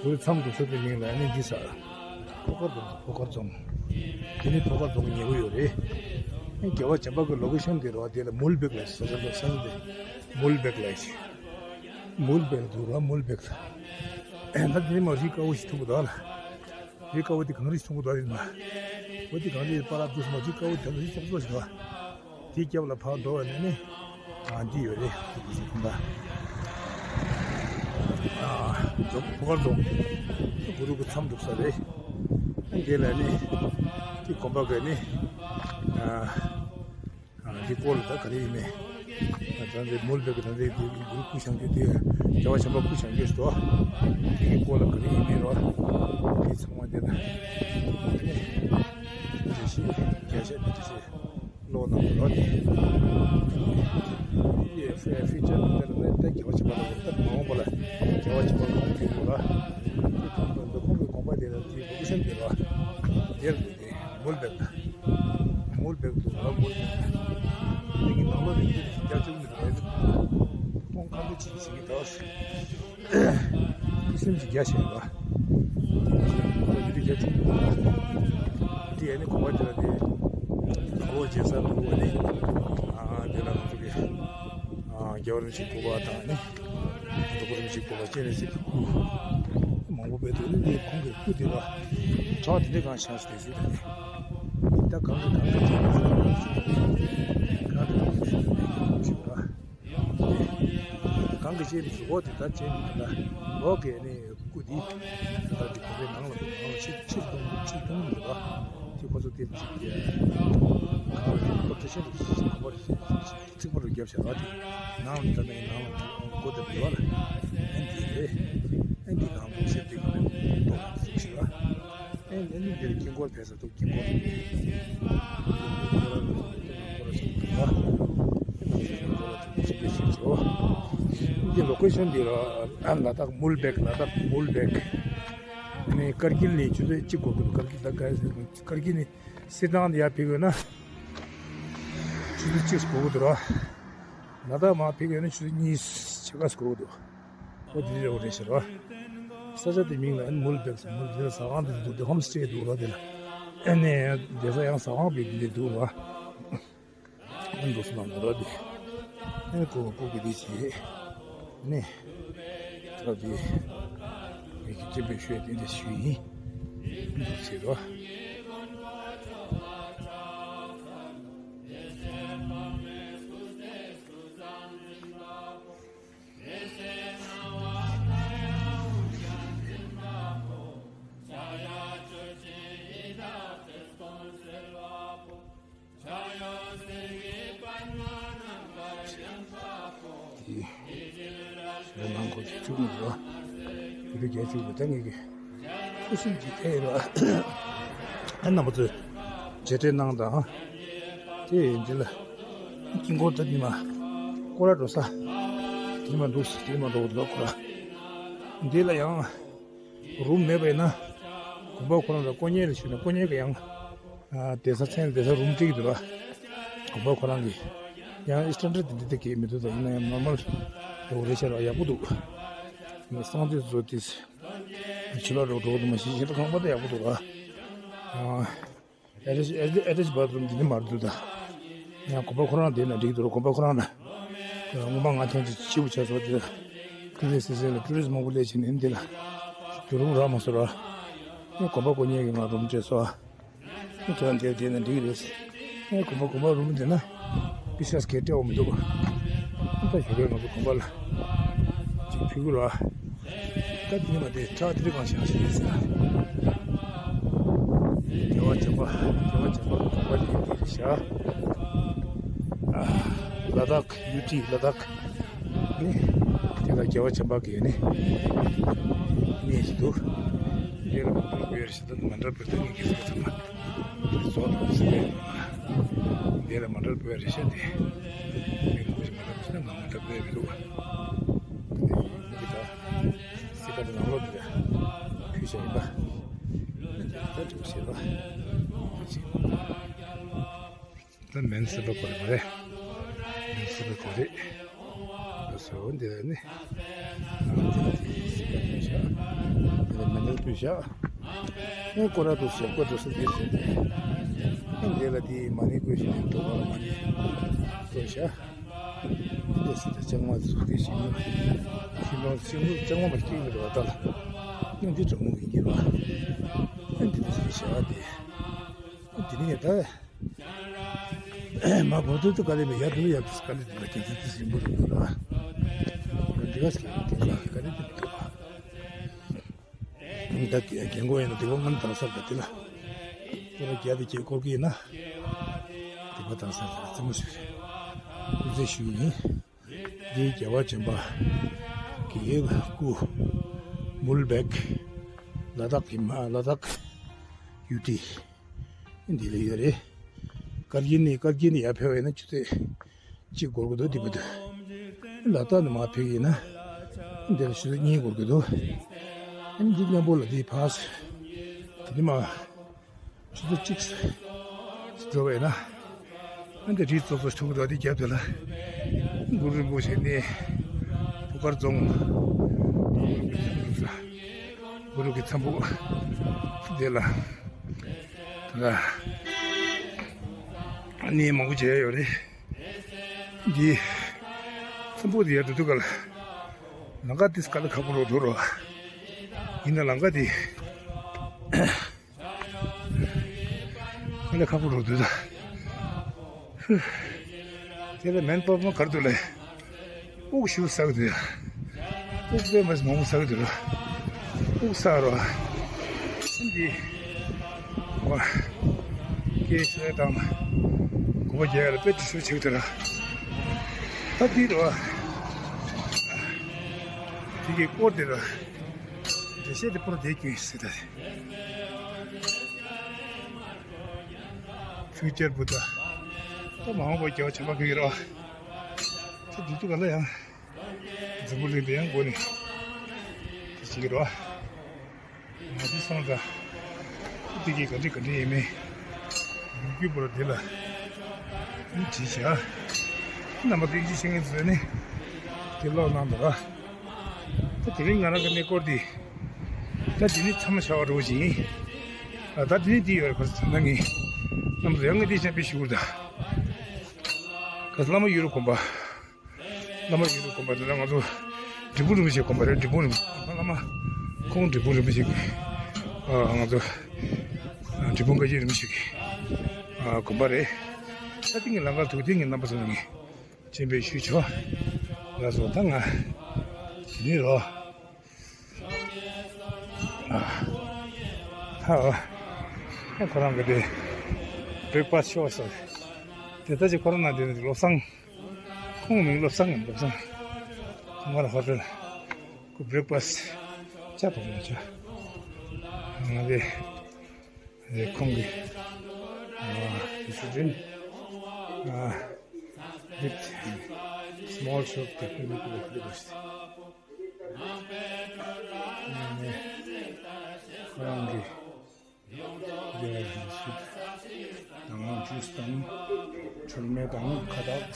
གུ་རུ་མཚམས་འདུག་ས་དེ་མིང་ལ་ནི་འདི་ས། ཕོ་ཁར་རྫོང་། ཕོ་ཁར་རྫོང་། དེ་ནི་ཕོ་ཁར་རྫོང་ཉེ་པོ་ཡོད་རེད། ཨ་ནི་རྒྱལ་བ་བྱམས་པ་གི་ལོ་ཀེ་ཤོན་དེ་རེད་བ། དེ་ལ་མུལ་བེག་ལ་ས་ཆ་ལ་ས་ཆ་དེ་མུལ་བེག་ལ་ཞིག་མུལ་བེག་འདུག་ར། མུལ་བེག་ལ། ད་དེ་ནི་མ་རི་དཀར་པོ་ཞིག་ཐུག་གི་འདུག་ལ། རི་དཀར་པོ་དེ་གངས་རི་ཞིག་ཐུག་གི་འདུག་རེད་མ། འོ་དེ་གངས་རི་པ་ར་འདུག་སོང་། རི་དཀར་པོ་དེ་ལ་རི་ཙོག་ཙོག་ཞིག་འདུག་དེའི་རྒྱབ་ལ་ཕར་འགྲོ་བ་ནས་ནི། ཨ་འདི་ཡོད་རེད། ཨ་རྫོང་། ཕོ་ཁར་རྫོང་། གུ་རུ་གི་མཚམས་འདུག་ས་རེད། ཨ་འདི་ལ་ནི། དེ་དགོན་པ་གི་ནི། ཨ་ཨ་འདི་སྐོར་ལ་ད་ག་རེ་ཡིན་མེད། ད་ལྟ་མུལ་བེག་གི་ད་ལྟ་དེ་གུ་རུ་སྐུ་བཞེངས་རྒྱུ་དེ། རྒྱལ་བ་བྱམས་པ་སྐུ་བཞེངས་རྒྱུ་ཞིག་འདུག་དེ་གི་སྐོར་ལ་ག་རེ་ཡིན་མེད་རོ། དེ་ཚང་མ་དེ་ལ། ཨ་ནི། འགྲེལ་བཤད་རྒྱས་བཤད་འགྲེལ་བཤད། ལོ་ནང་ལོ་ནི། ཡེ་ཧྥི་ཧྥི་ཅར་དེ་ལ་ནི་ད་རྒྱལ་བ་བྱམས་པ་ལ་ད་མ་འོངས་པ་ལ་རྒྱལ་བ་བྱམས་པ་ལ་འོང་རྒྱུ་ཡོད་ལ། དེ་ཁོང་གི་འདི་ཁོང་གི་དགོན་པ་དེ་ལ་དེའི་ལུགས་སེམས་དེ་ལ་དེར་འདུག་དེ་མུལ་བེག་ད། མུལ་བེག་འདུག་ལ་མུལ་བེག་ད། དེ་གི་ནང་ལོ་ནི་དེ་རྒྱ་ཆུང་གི་རེད། ཁོང་ཁ་མི་ཆེ་ཞིག་གི་ད། ཁུ་སིམ་གྱི་རྒྱ་ཆེ་བ། དེ་ཡ་ནི་གོ་བ་དེ་ལ་དེ་ནང་ལོགས་རྒྱལ་ས་འདུག་བ་ནི། ཨ་དེ་ལ་ང་ཚོ་གི་ཨ་རྒྱལ་བ་རིན་པོ་ཆེའི་སྐུ་པར་དང་ནི། རྡོ་སྐུ་རིན་པོ་ཆེའི་སྐུ་པར་སྤྱན་རས་གཟིགས་ཀྱི་སྐུ་མང་པོ་སྦས་འདུག་ནི། དེ་ཁོང་གི་སྐུ་དེ་ལ་བྲག་དེ་འདྲའི་སྒང་བཞེངས་སུ་དེ་ཞུ་དེ་ནི། ད་གང་གི་གང་གི་ཅན་གང་གི་གང་གི་ཞུ་བ། གང་གི་ཅན་གྱི་འོག་དེ་ལྟར་ཅན་གྱི་དེ་ལ་འོག་གི་ནི་སྐུ་འདི་ད་ལྟ་འདི་གོ་བའི་ནང་ལ་ནང་ལ་ཕྱིར་ཕྱིར་གཏོང་ཕྱིར་གཏོང་གི་རེད་པ། དེ་ཁོ་ཚོ་དེ་ཅིག་གི་ཁོ་ཚོ་ཤིན་ཏུ་ཅིག་གོ་བ་རེད། ཅིག་རྩིག་པ་རུ་བརྒྱབ་བྱས་ར། དེ་ནང་ལ་ད་ནི་ནང་ལ་སྒོ་དེ་འབུལ་བ་ལ་ཨེ་འདི་རེད། ཨེ་འདི་གང་པོ་ཤེས་འདི་གང་རེད་ཏོག་ཙམ་ཞིག་ར། ཨེ་ནས་ནི་འདིར་དཀྱིལ་འཁོར་ཕེབས་ས་འདུག་དཀྱིལ་འཁོར། འདི་ལོ་ཀེ་ཤོན་འདི་ར། ཨ་ལ་དྭགས་མུལ་བེག་ལ་དྭགས་མུལ་བེག་ནས་ཀར་གིལ་ནས་ཆུ་ཚོད་གཅིག་འགོར་གི་འདུག་ཀར་གིལ་ད་ཀར་གིལ་ནས་སི་ཏང་དེ་ཡར་ཕེབས་ཡོད་ན་ཆུ་ཚོད་གཅིག་འགོར་གི་འདུག་ར། ལ་དྭགས་མར་ཕེབས་ཡོད་ན་ཆུ་ཚོད་གཉིས་ཕྱེད་ཀ་འགོར་གི་འདུག་ཨོ་དེ་རེད། ཨོ་རེད་ཟེར་བ། ས་ཆ་དེ་མིང་ལ་ཨན་མུལ་བེག་ཟེར། མུལ་དེ་ལ་ཟ་ཁང་དེ་འདུག་དེ་ཧོམ་སི་ཊེ་འདུག་ར། དེ་ལ་ཨ་ནི་བསྡད་ས་ཡང་ཟ་ཁང་བེག་དེ་འདུག་ར། ཨན་འདུག་སུ་ལ་འདུག་ར་དེ། ཨན་ཀོ་ཀོ་གི་དེ་བྱེད་ནི། ད་དེ་མི་གི་སྐྱེ་བའི་ཤོད་དེ་འདྲ་ཞུ་ཡིན་འདུག་ཟེར་ར། དེ་ལོ་ནང་འཁོར་གྱི་བཅུ་གཉིས་རེད་བ། དེ་རིང་བརྒྱད་ཅུ་རེད། ད་ངེད་ཀྱི་ཁུ་སིམ་གྱི་ཕེབས་རེད་བ། ཨ་རྣམ་པ་ཚོས་མཇལ་འཕྲད་གནང་དང་། དེ་འདི་ལ་དཀྱིལ་འཁོར་ད་འདི་མ་སྐོར་ར་འགྲོ་ས་འདི་མ་འདུག་དེ་མ་འགྲོ་འདུག་ཁོ་ར། འདི་ལ་ཡང་རུམ་མེད་པ་ཡིན་ན་དགོན་པ་ཁོ་རང་ལ་དཀོན་གཉེར་ལ་ཞུས་ན་དཀོན་གཉེར་གྱི་ཡང་ཨ་བསྡད་ས་མཚན་བསྡད་ས་རུམ་སྤྲད་ཀྱི་འདུག་ར། དགོན་པ་ཁོ་རང་གི་ཡང་སི་ཊན་ཌར་དེ་འདྲ་དེ་གས་མི་འདུག་ད་ཡིན་ན་ཡང་ནོར་མལ་འགྲོ་རེད་ཤག་ར། ཡག་པོ་འདུག་གསང་སྟེ་བཟོ་དེ་ཕྱི་ལོགས་འགྲོ་འགྲོ་དུ་མ་ཤེས་ཤེས་ཁང་པ་ད་ཡག་པོ་འདུག་ར། ཨ་ཨེ་ཊ་ཆི་ཨེ་ཊ་ཆི་བཱ་ཐི་རུམ་འདི་ནི་མ་རེད་འདུག་ད་ཡང་དགོན་པ་ཁོ་རང་བསྡད་ན་འགྲིག་འདུག་ར། དགོན་པ་ཁོ་རང་ལ་སྔོན་མ་ང་ཐེངས་ཅིག་ཕྱི་པོ་ཆ་ཚོགས་དེ་ལ་ཀུན་ལེ་སི་སི་ལ་ཊུ་རི་སི་མང་པོ་སླེབས་བྱས་ནས་འདི་ལ་དུ་རུམ་རག་མ་སོང་ར། ཨེ་དགོན་པ་དཀོན་གཉེར་གྱིས་ང་རུམ་སྤྲད་སོང་། ཨེ་ཁྱོད་རང་དེར་བསྡད་ན་འགྲིག་རེད། ཨེ་དགོན་པ་དགོན་པ་རུམ་བསྡད་ན་པི་ཤ་སྐད་སྤྲད་འོང་མི་འདུག་ཨ་ད་ཞོགས་ཀས་ང་ཚོ་དགོན་པ་ལ་ཅིག་ཕུལ་གི་ར། ད་དེ་ནས་མ་དེ་ཁྲག་དེ་རིང་གང་བཞེངས་ཤིག་ཡིན་ཟེར། རྒྱལ་བ་བྱམས་པ་རྒྱལ་བ་བྱམས་པ་དགོན་པ་དེ་ཡིན་དེ་རེད་ཤག་ལ་དྭགས་ཡུ་ཊི་ལ་དྭགས་ནི་དེ་ལ་རྒྱལ་བ་བྱམས་པ་གི་ནི་གནས་ཤིག་འདུག་དེ་ལ་མ་འདྲ་བའི་ཞེ་ད་མ་འདྲ་བའི་ད་ངེད་ཀྱི་ཟེར་ཚང་མ་དེ་ཚོ་དང་ཟེར་བའི་དེ་ལ་མ་འདྲ་བའི་རེ་ཤ་དེ་མི་ཁོང་ཞིག་མ་འདྲ་བའི་ཞེ་ད་ང་མ་འདྲ་བའི་མི་འདུག་དེ་ནས་ཡིན་གྱི་ད་སི་ཀ་དེ་ནང་ལོགས་དེ་ལ་ཁུལ་བྱས་ཡིན་པ་ད་འགྲིག་ཞེས་པ་ཅིག་ད་མེན་སི་པ་གོ་རེ་མ་རེད། མེན་སི་པ་གོ་རེ། ད་སོ་འདི་ནི་ཨ་འདི་ནི་སི་པ་ཡིན་ཤག་བཞག་ཨེ་སྐོར་ར་འདུག་ཟེར་སྐོར་འདུག་ཟེར་འདིར་ཟེར་ཏེ། ཨེ་འདི་ལ་དེའི་མ་ཎི་བཀོད་བཞིན་དུ་འགྲོ་བ་ལ་མ་ཎི་བཀོད་བཞག་འདི་ཟེར་ཏེ་ལྕང་མ་བཙུགས་ཏེ་ཞིང་ལ་ཞིང་ལ་ཞིང་ལ་ལྕང་མ་མ་སྐྱེས་ཀྱི་རེད་བ་ད་ལ། ཨེ་འདི་གྲོགས་མོ་གི་ཡིན་པ། ཨེ་འདི་འདུག་ཟེར་བྱ་བ་དེ། ཨེ་འདི་ནི་ད། མ་བོ་ཏོ་ཏོ་དཀའ་ལས་མེད་ཡ་དུ་ཡ་དུ་དཀའ་ལས་དུ་ལ་ཁྱེད་ཚོ་དུ་ཟིན་པོ་རུ་འདུག་ལ། འདི་ག་སྐད་དུ་དཀའ་ལས་དུ་འདུག་ལ། ད་རྒན་གོ་ཡིན་ན་དེ་བ་ངན་དང་སར་ད་དེ་ལ། ཁོ་ར་རྒྱ་དེ་ཁྱེད་སྐོར་གི་ཡིན་ན། དེ་བ་དང་སར་ད་རྩེ་མོ་ཞིག་རེད། སྐུ་ཚེ་ཞུ་ཡིན། འདིའི་རྒྱལ་བ་བྱོན་པ་གི་སྐུ། མུལ་བེག་ལ་དྭགས་ཀྱི་མ་ལ་དྭགས་ཡུ་ཏི། འདི་ལ་ཡོད་རེད། བཀའ་བརྒྱུད་ནས་བཀའ་བརྒྱུད་ནས་ཡར་ཕེབས་པ་ཡིན་ན་ཆུ་ཚོད་གཅིག་འགོར་གི་འདུག་འདི་མི་འདུག་ལ་དྭགས་ནས་མར་ཕེབས་ཡིན་ན་འདི་ལ་ཆུ་ཚོད་གཉིས་འགོར་གི་འདུག་འདི་མཉམ་པོ་ལ་འདི་ཕར་དེ་ནས་མར་ཆུ་ཚོད་གཅིག་འགྲོ་བས་ན། ཨ་འདི་རི་ཙོག་ཙོག་ཐུག་འདུག་འདི་རྒྱབ་དེ་ལ་གུ་རུ་རིན་པོ་ཆེ་གནས། བུ་དཀར་རྫོང་། གུ་རུ་གི་མཚམས་ཕུག་འདི་ལ་ད་གནས་མང་པོ་མཇལ་ཡོད་རེད། འདི་མཚམས་ཕུག་འདི་ཡར་འགྲོ་དུས་སྐབས་ལ་ལམ་ཁ་འདི་དཀའ་ལས་ཁག་པོ་རུ་འགྲོ་རོགས། ཡིན་ན་ལམ་ཁ་འདི། ཨ་ལས་ཁག་པོ་རུ་འདུག་ད། དེ་ལ་མེན་པ་མ་གར་འདུག་ལས། དབུགས་ཞུ་ས་གི་འདུག་དབུགས་པས་མ་མང་པོ་ས་གི་འདུག་ར། དབུགས་ས་རོ། འདི། བ། སྐད་ཤོད་དང་། གོ་བ་རྒྱག་ཡ་ལ་དཔེ་དྲི་ཤོད་བྱེད་ཀྱི་འདུག་ར། ད་འདི་རོ། དེ་གི་སྐོར་དེ་རོ། འགྲེལ་བཤད་དེ་པོ་ར་དེ་སྐྱོན་ཟེར་ད། ཕིའུ་ཅར་བུདྡྷ། ད་མ་འོངས་པ་རྒྱལ་བ་བྱམས་པ་ཁོང་གི་རེད་བ། ད་དུས་ཚོད་ག་ལ་ཡང་། འཛམ་བུ་གླིང་འདི་ཡང་སྒོ་ནས་དེ་བྱེད་ཀྱི་རེད་བ། ང་ཚོ་སོང་ཙང་། དེ་གའི་ག་འདྲ་ག་འདྲ་ཡིན་མིན། ཡུལ་རྒྱུད་པོ་ར་འདི་ལ་ཡིན་བྲིས་བྱ། རྣམ་པ་ཚོ་ཡིད་ཆེས་བྱེད་མཁན་ཚོས་ནི་དེ་ཀློག་གནང་འདུག་ག་ད་དེ་རིང་ང་རང་གི་གནས་སྐོར་འདི། ད་དེ་ནི་མཚམས་བཞག་པ་འགྲོ་བཞིན། ད་དེ་ནི་འདི་ཡོད་རེད་ཁོ་ཚོ་ད་ངས། རྣམ་པ་ཚོ་ཡང་ངས་འདི་བཤད་པའི་ཞུ་གི་རེད་ད། ཁ་སང་བླ་མ་གཡུ་རུ་དགོན་པ། བླ་མ་གཡུ་རུ་དགོན་པ་དེ་ལ་ང་ཚོ་འབྲས་སྤུངས་རིན་པོ་ཆེ་དགོན་པ་རེད། འབྲས་སྤུངས་རིན་པོ་ཆེ་བླ་མ་ཁོང་འབྲས་སྤུངས་རིན་པོ་ཆེ་གི་ཨ་ང་ཚོ་འབྲས་སྤུངས་བཀའ་བརྒྱུད་རིན་པོ་ཆེ་གི་ཨ་དགོན་པ་རེད། ད་ཐེངས་ཀྱི་ལམ་ཁ་ཐུག་ཐེངས་ཀྱི་རྣམ་པ་ཚོ་ནས་ངས་མཇལ་འཕྲད་ཞུས་ཆོག་ལགས་སོ། ད་ང་དེ་ནས་རོ། ཨ། ད་ཨ་ཁོ་རང་གི་དེ་བྷེག་ཕ་སི་ཤོག་ཟེར། དེ་ལྟ་ཅི་ཁོ་རང་ན་དེ་ནི་བློ་བཟང་། ཁོང་མིང་བློ་བཟང་ཡིན་བློ་བཟང་། ཁོང་ང་ལ་ཧོ་ཊེལ་ཁོ་བྷེག་ཕ་སི་ཅ་དང་མ་ཅ། ང་དེ་དེ་ཁོང་གི་ཨ་དེ་ཚོ་དྲན་ཨ་with small shop དེ་ཁོང་གི་ཁོ་བྷེག་ཕ་སི། ཁོ་རང་གི་རྒྱ་རིགས་སུ་དང་ཇུས་དང་ཆུར་མེ་དང་ཁ་དག་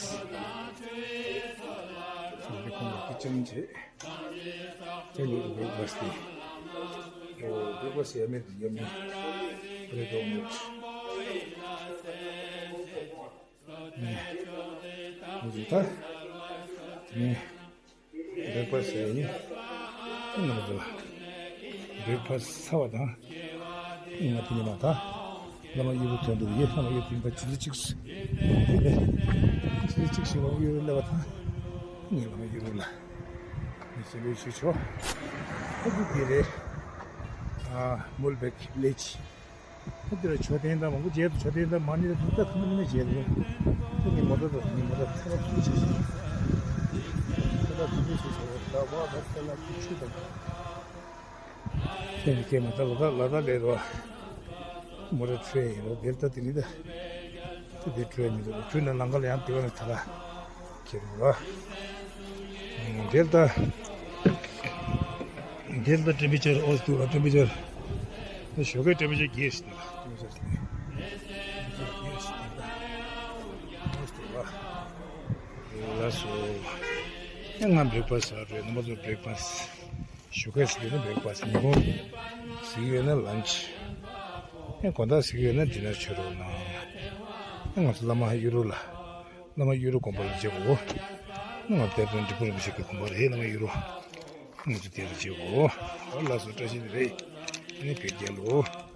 སོགས་ཀྱི་ཁོང་གི་ཀི་ཅན་བྱས། དེ་ནི་བྷེག་ཕ་སི་དེ་བྷེག་ཕ་སི་ཡ་མེད་ཡ་མེད་བྷེ་རེད་ཨོ་མེད། ནས་འོ་ཟི་ད་ནས། བྷེག་ཕ་སི་ཡིན། ཨ་ནི་ང་ཚོ་བྷེག་ཕ་སི་ཚར་བ་དང་། ང་དེ་ནས་མ་ད་བླ་མ་གཡུ་རུ་ཐོན་འདུག་ཡེ་བླ་མ་གཡུ་རུ་ཐོན་པ་ཇི་ལྟར་ཅིག་སུ་དེ་ནས་ཇི་ལྟར་ཅིག་ཞིག་བླ་མ་གཡུ་རུ་སླེབས་པ་དང་། ངས་བླ་མ་གཡུ་རུ་ལ་ངས་ཞལ་འདོན་ཞུས་ཆོག་ཨ་ཁུ་དེ་རེད། ཨ་མུལ་བེག་བི་ལེ་ཇི། ད་འདིར་མཆོད་རྟེན་དང་མང་པོ་མཇལ་འདུག་མཆོད་རྟེན་དང་མ་ཎི་དང་དེ་དག་ཁ་མ་ནི་མཇལ་འདུག་དེ་ནི་མོ་ཊ་དང་ནི་མོ་ཊ་ཚ་བ་ཐུག་ཆེ་ཞིང་། ཚ་བ་ཐུག་ཆེ་ཞིང་ཚ་བ་ད་བ་ད་ཚ་ལ་ཁུ་ཆུ་དང་། དེ་ནི་སྐད་མ་ད་ལ་ད་ལ་ད་ལས་རོ། མོ་ཊ་ཁྲོད་ཡིན་རོ་དེར་ད་དེ་ནི་ད། དེ་དེ་ཁྲོད་མི་འདུག་ཁྲོད་ན་ལང་ཀ་ལ་ཡང་དེ་བ་ནི་ད་ལ། ཁྱེད་རང་ལ། ཌེལ་ཏ། ཌེལ་ཏ་ཊེམ་པེ་ཅར་ཨོ་སྟུ་ཊེམ་པེ་ཅར། ཞོགས་ཀའི་ཊེམ་པེ་ཅར་རྒྱས་ཤིག་ཊེམ་པེ་ཅར་རྒྱས་ཤིག་ཨོ་སྟུ་ལ་སོ། ང་བྷེག་ཕ་སི་ཟ་རེད། ང་ཚོ་བྷེག་ཕ་སི། ཞོགས་ཀས་ཟེར་གྱི་ཡོད་ན་བྷེག་ཕ་སི། ཉིན་གུང་ཟེར་གྱི་ཡོད་ན་ལན་ཆི། ཨེ་དགོང་དག་ཟེར་གྱི་ཡོད་ན་ཌི་ནར་བྱེད་རོགས་གནང་། ཨེ་ང་ཚོ་བླ་མ་གཡུ་རུ་ལ། བླ་མ་གཡུ་རུ་དགོན་པ་ལ་བྱེད་དགོས། ང་དེ་དོན་འབྲི་གུང་རིན་པོ་ཆེ་གི་དགོན་པ་རེད། བླ་མ་གཡུ་རུ། ང་ཚོ་དེ་ལ་བྱེད་དགོས། ཨོ་ལགས་སོ། བཀྲ་ཤིས་བདེ་ལེགས། ཨ་ནི་བོད་རྒྱལ་ལོ།